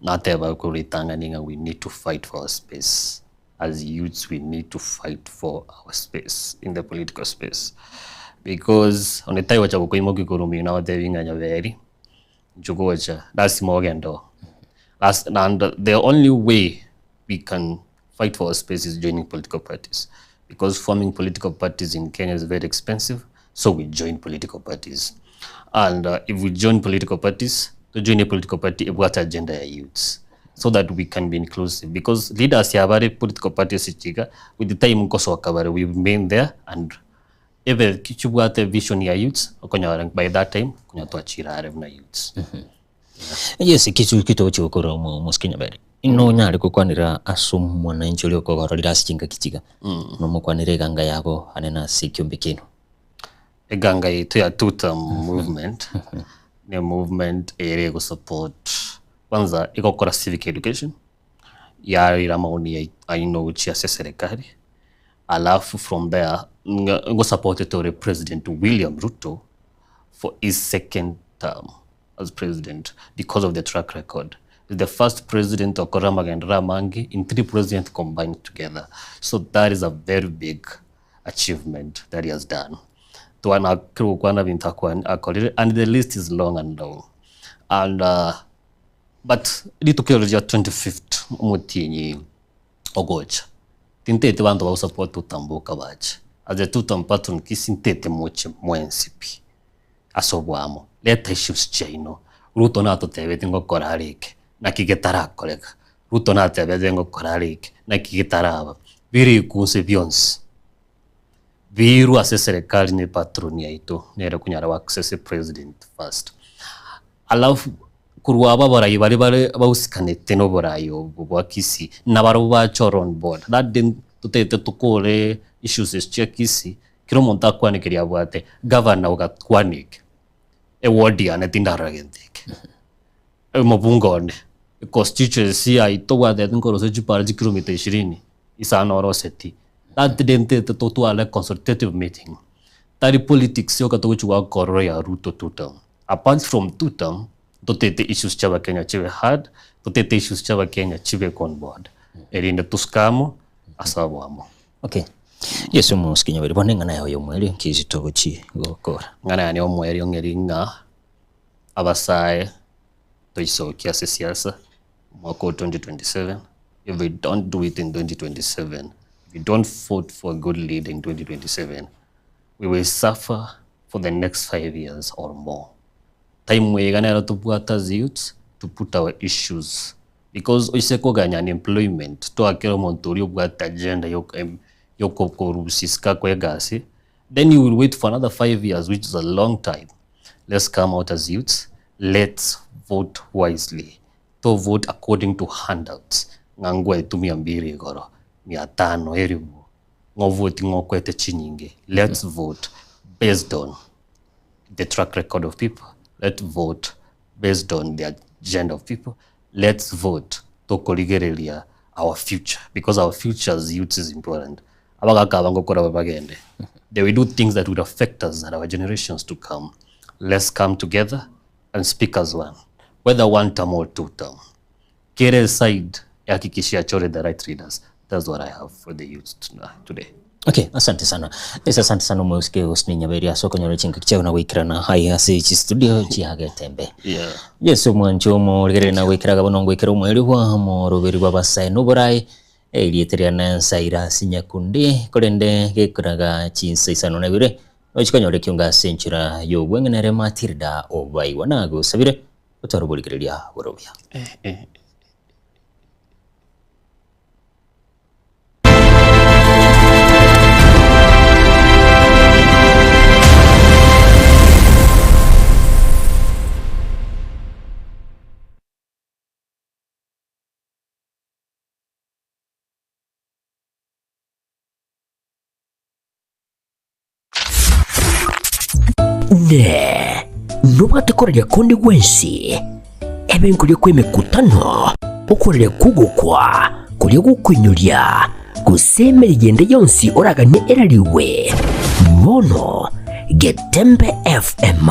nateba korwa ritang'ani ng'a we need to fight for our space, as youths we need to fight for our space in the political space because onde taigocha gokoimokia korwa omino agotebi ng'a nyaberi inchuo gocha lasima ogende oo. Las and the only way we can fight for our space is joining political parties because forming political parties in Kenya is very expensive so we join political parties and uh, if we join political parties to join a political party ebwate agenda ya youths so that we can be inclusive because leaders yabare political parties ichiga with the time nkosoka bare we remain there and ebe chibwate vision ya youths okonyora by that time konya twachira are buna youths mm -hmm. Yes, kichu kitogochi gokora omosike Nyabere. Nonyare gokwanera ase omwananchi oria okogororire ase chingaki chiga, nomokwanere eganga yabo ane na ase ekiombe kiaino. Eganga yaito ya two term movement ne movement ere egosupport kwanza egokora civic education, yarire amaoni yai aino gochia ase eserekari, alafu from there ng'a ngosupportete ore president William Ruto for his second term. as president because of the track record is the first president okorera amagenderero amange in three president combined together so that is a very big achievement that he has done twana kero gokwana binto akwa- akorire and the list is long and long and uh, but rituko ero ria 25th omotienyi ogocha tintete banto bagosupport otamboka bache as a two term patron kisi ntete moche mwensi pi ase oboamo, Reta issues chiaino. Ruto natotebeti ngokora are eke, naki getarakoreka? Ruto natebete ngokora are eke, naki getaraba? Birikunse bionsi biirwe ase eserekari ne patron yaito nere okonyara go access president first. Alafu korwa abwo abarai baria bare bahusikanete na oborai obo bwa Kisii nabarabwo bachore on board. That day totagete tokore issues echi chia Kisii Kera omonto akwane keria abwate, gavana ogakwana eke, eward yane tindarora gento eke, omobunge one, econstituency yaito obwatete nkorosia chipara chikilomita ishirini, isano oroseti. That day ntete totware consultative meeting, tari politics yoka togochi goaka ororo ya Ruto two term. Apart from two term, ntotete issues chia abakenya chibe heard, totete issues chia abakenya chibekwe on board, erinde tosuke amo ase oboamo. Okay. Yeso omosike nyabere bono eng'ana yao y'omoerio nki ase togochi gokora? Eng'ana yane y'omoerio ng'eri ng'a abasae toisokie ase siasa omwaka o 2027, if we don't do it in 2027, if we don't vote for a good leader in 2027, we will suffer for the next 5 years or more. Time eye iga nero tobwate as youths to put our issues Because oise koganya unemployment toakere omonto oria obwate agenda yokorusia isiko akoe egasi, then you will wait for another 5 years which is a long time. Let's come out as youths, let's vote wisely, to vote according to handouts ng'a ngwaetwe mia mbiri igoro, mia tano, elifu, ng'a ovotie ng'a okoete chinyinge, let's vote based on the track record of people, let's vote based on the agenda of people, let's vote tokorigereria our future because our future as youths is important. Abagaka aba ngokora babagende, they will do things that would affect us and our generations to come. Let's come together and speak as one, whether one term or two term. Kere side ehakikishe achore the right leaders. That's what I have for the youths today. Okay, asante sana. Yes, asante sana omosike Husni Nyaberi ase okonyora chingaki chiao na goikerana aye ase chistudio chia Getembe. Yeah. Yes, omwancho omorigereri na goikeraga bono ngoikera omoerio bwa omoroberi bw'abasae na oborae. Erieta riane Cyrus Nyakundi, korende gekoraga chinsa isano na ibere, nochi konyora ekiongo ase enchera y'obweng'e nere Matilda Obaigwa nagosabire otware oborigereria bore obuya. Inee! Nobwate koraria konde gwensi, ebe nkoria kw'emekutano, okoraria kw'ogokwa, koria gokoinyoria, gose emeriga ende yonsi oraganie erarigwe? Bono Getembe FM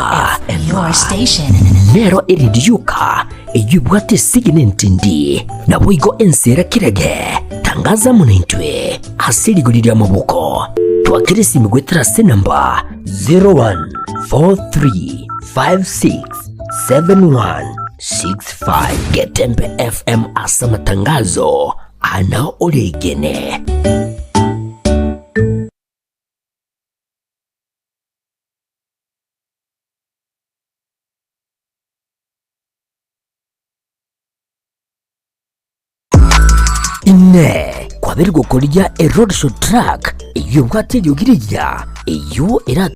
nero erindi yoka eyio ebwate esegi nentindi, naboigo ense era kirege. Tangaza amo naintwe ase rigori ri'amaboko. Twakera esimi goetera ase enamba 0143567165. Getembe FM ase amatangazo ana oregene. Inee! Kwabeire gokorigia eroadshow truck eyio ebwate eriogi rigiya, eyio era.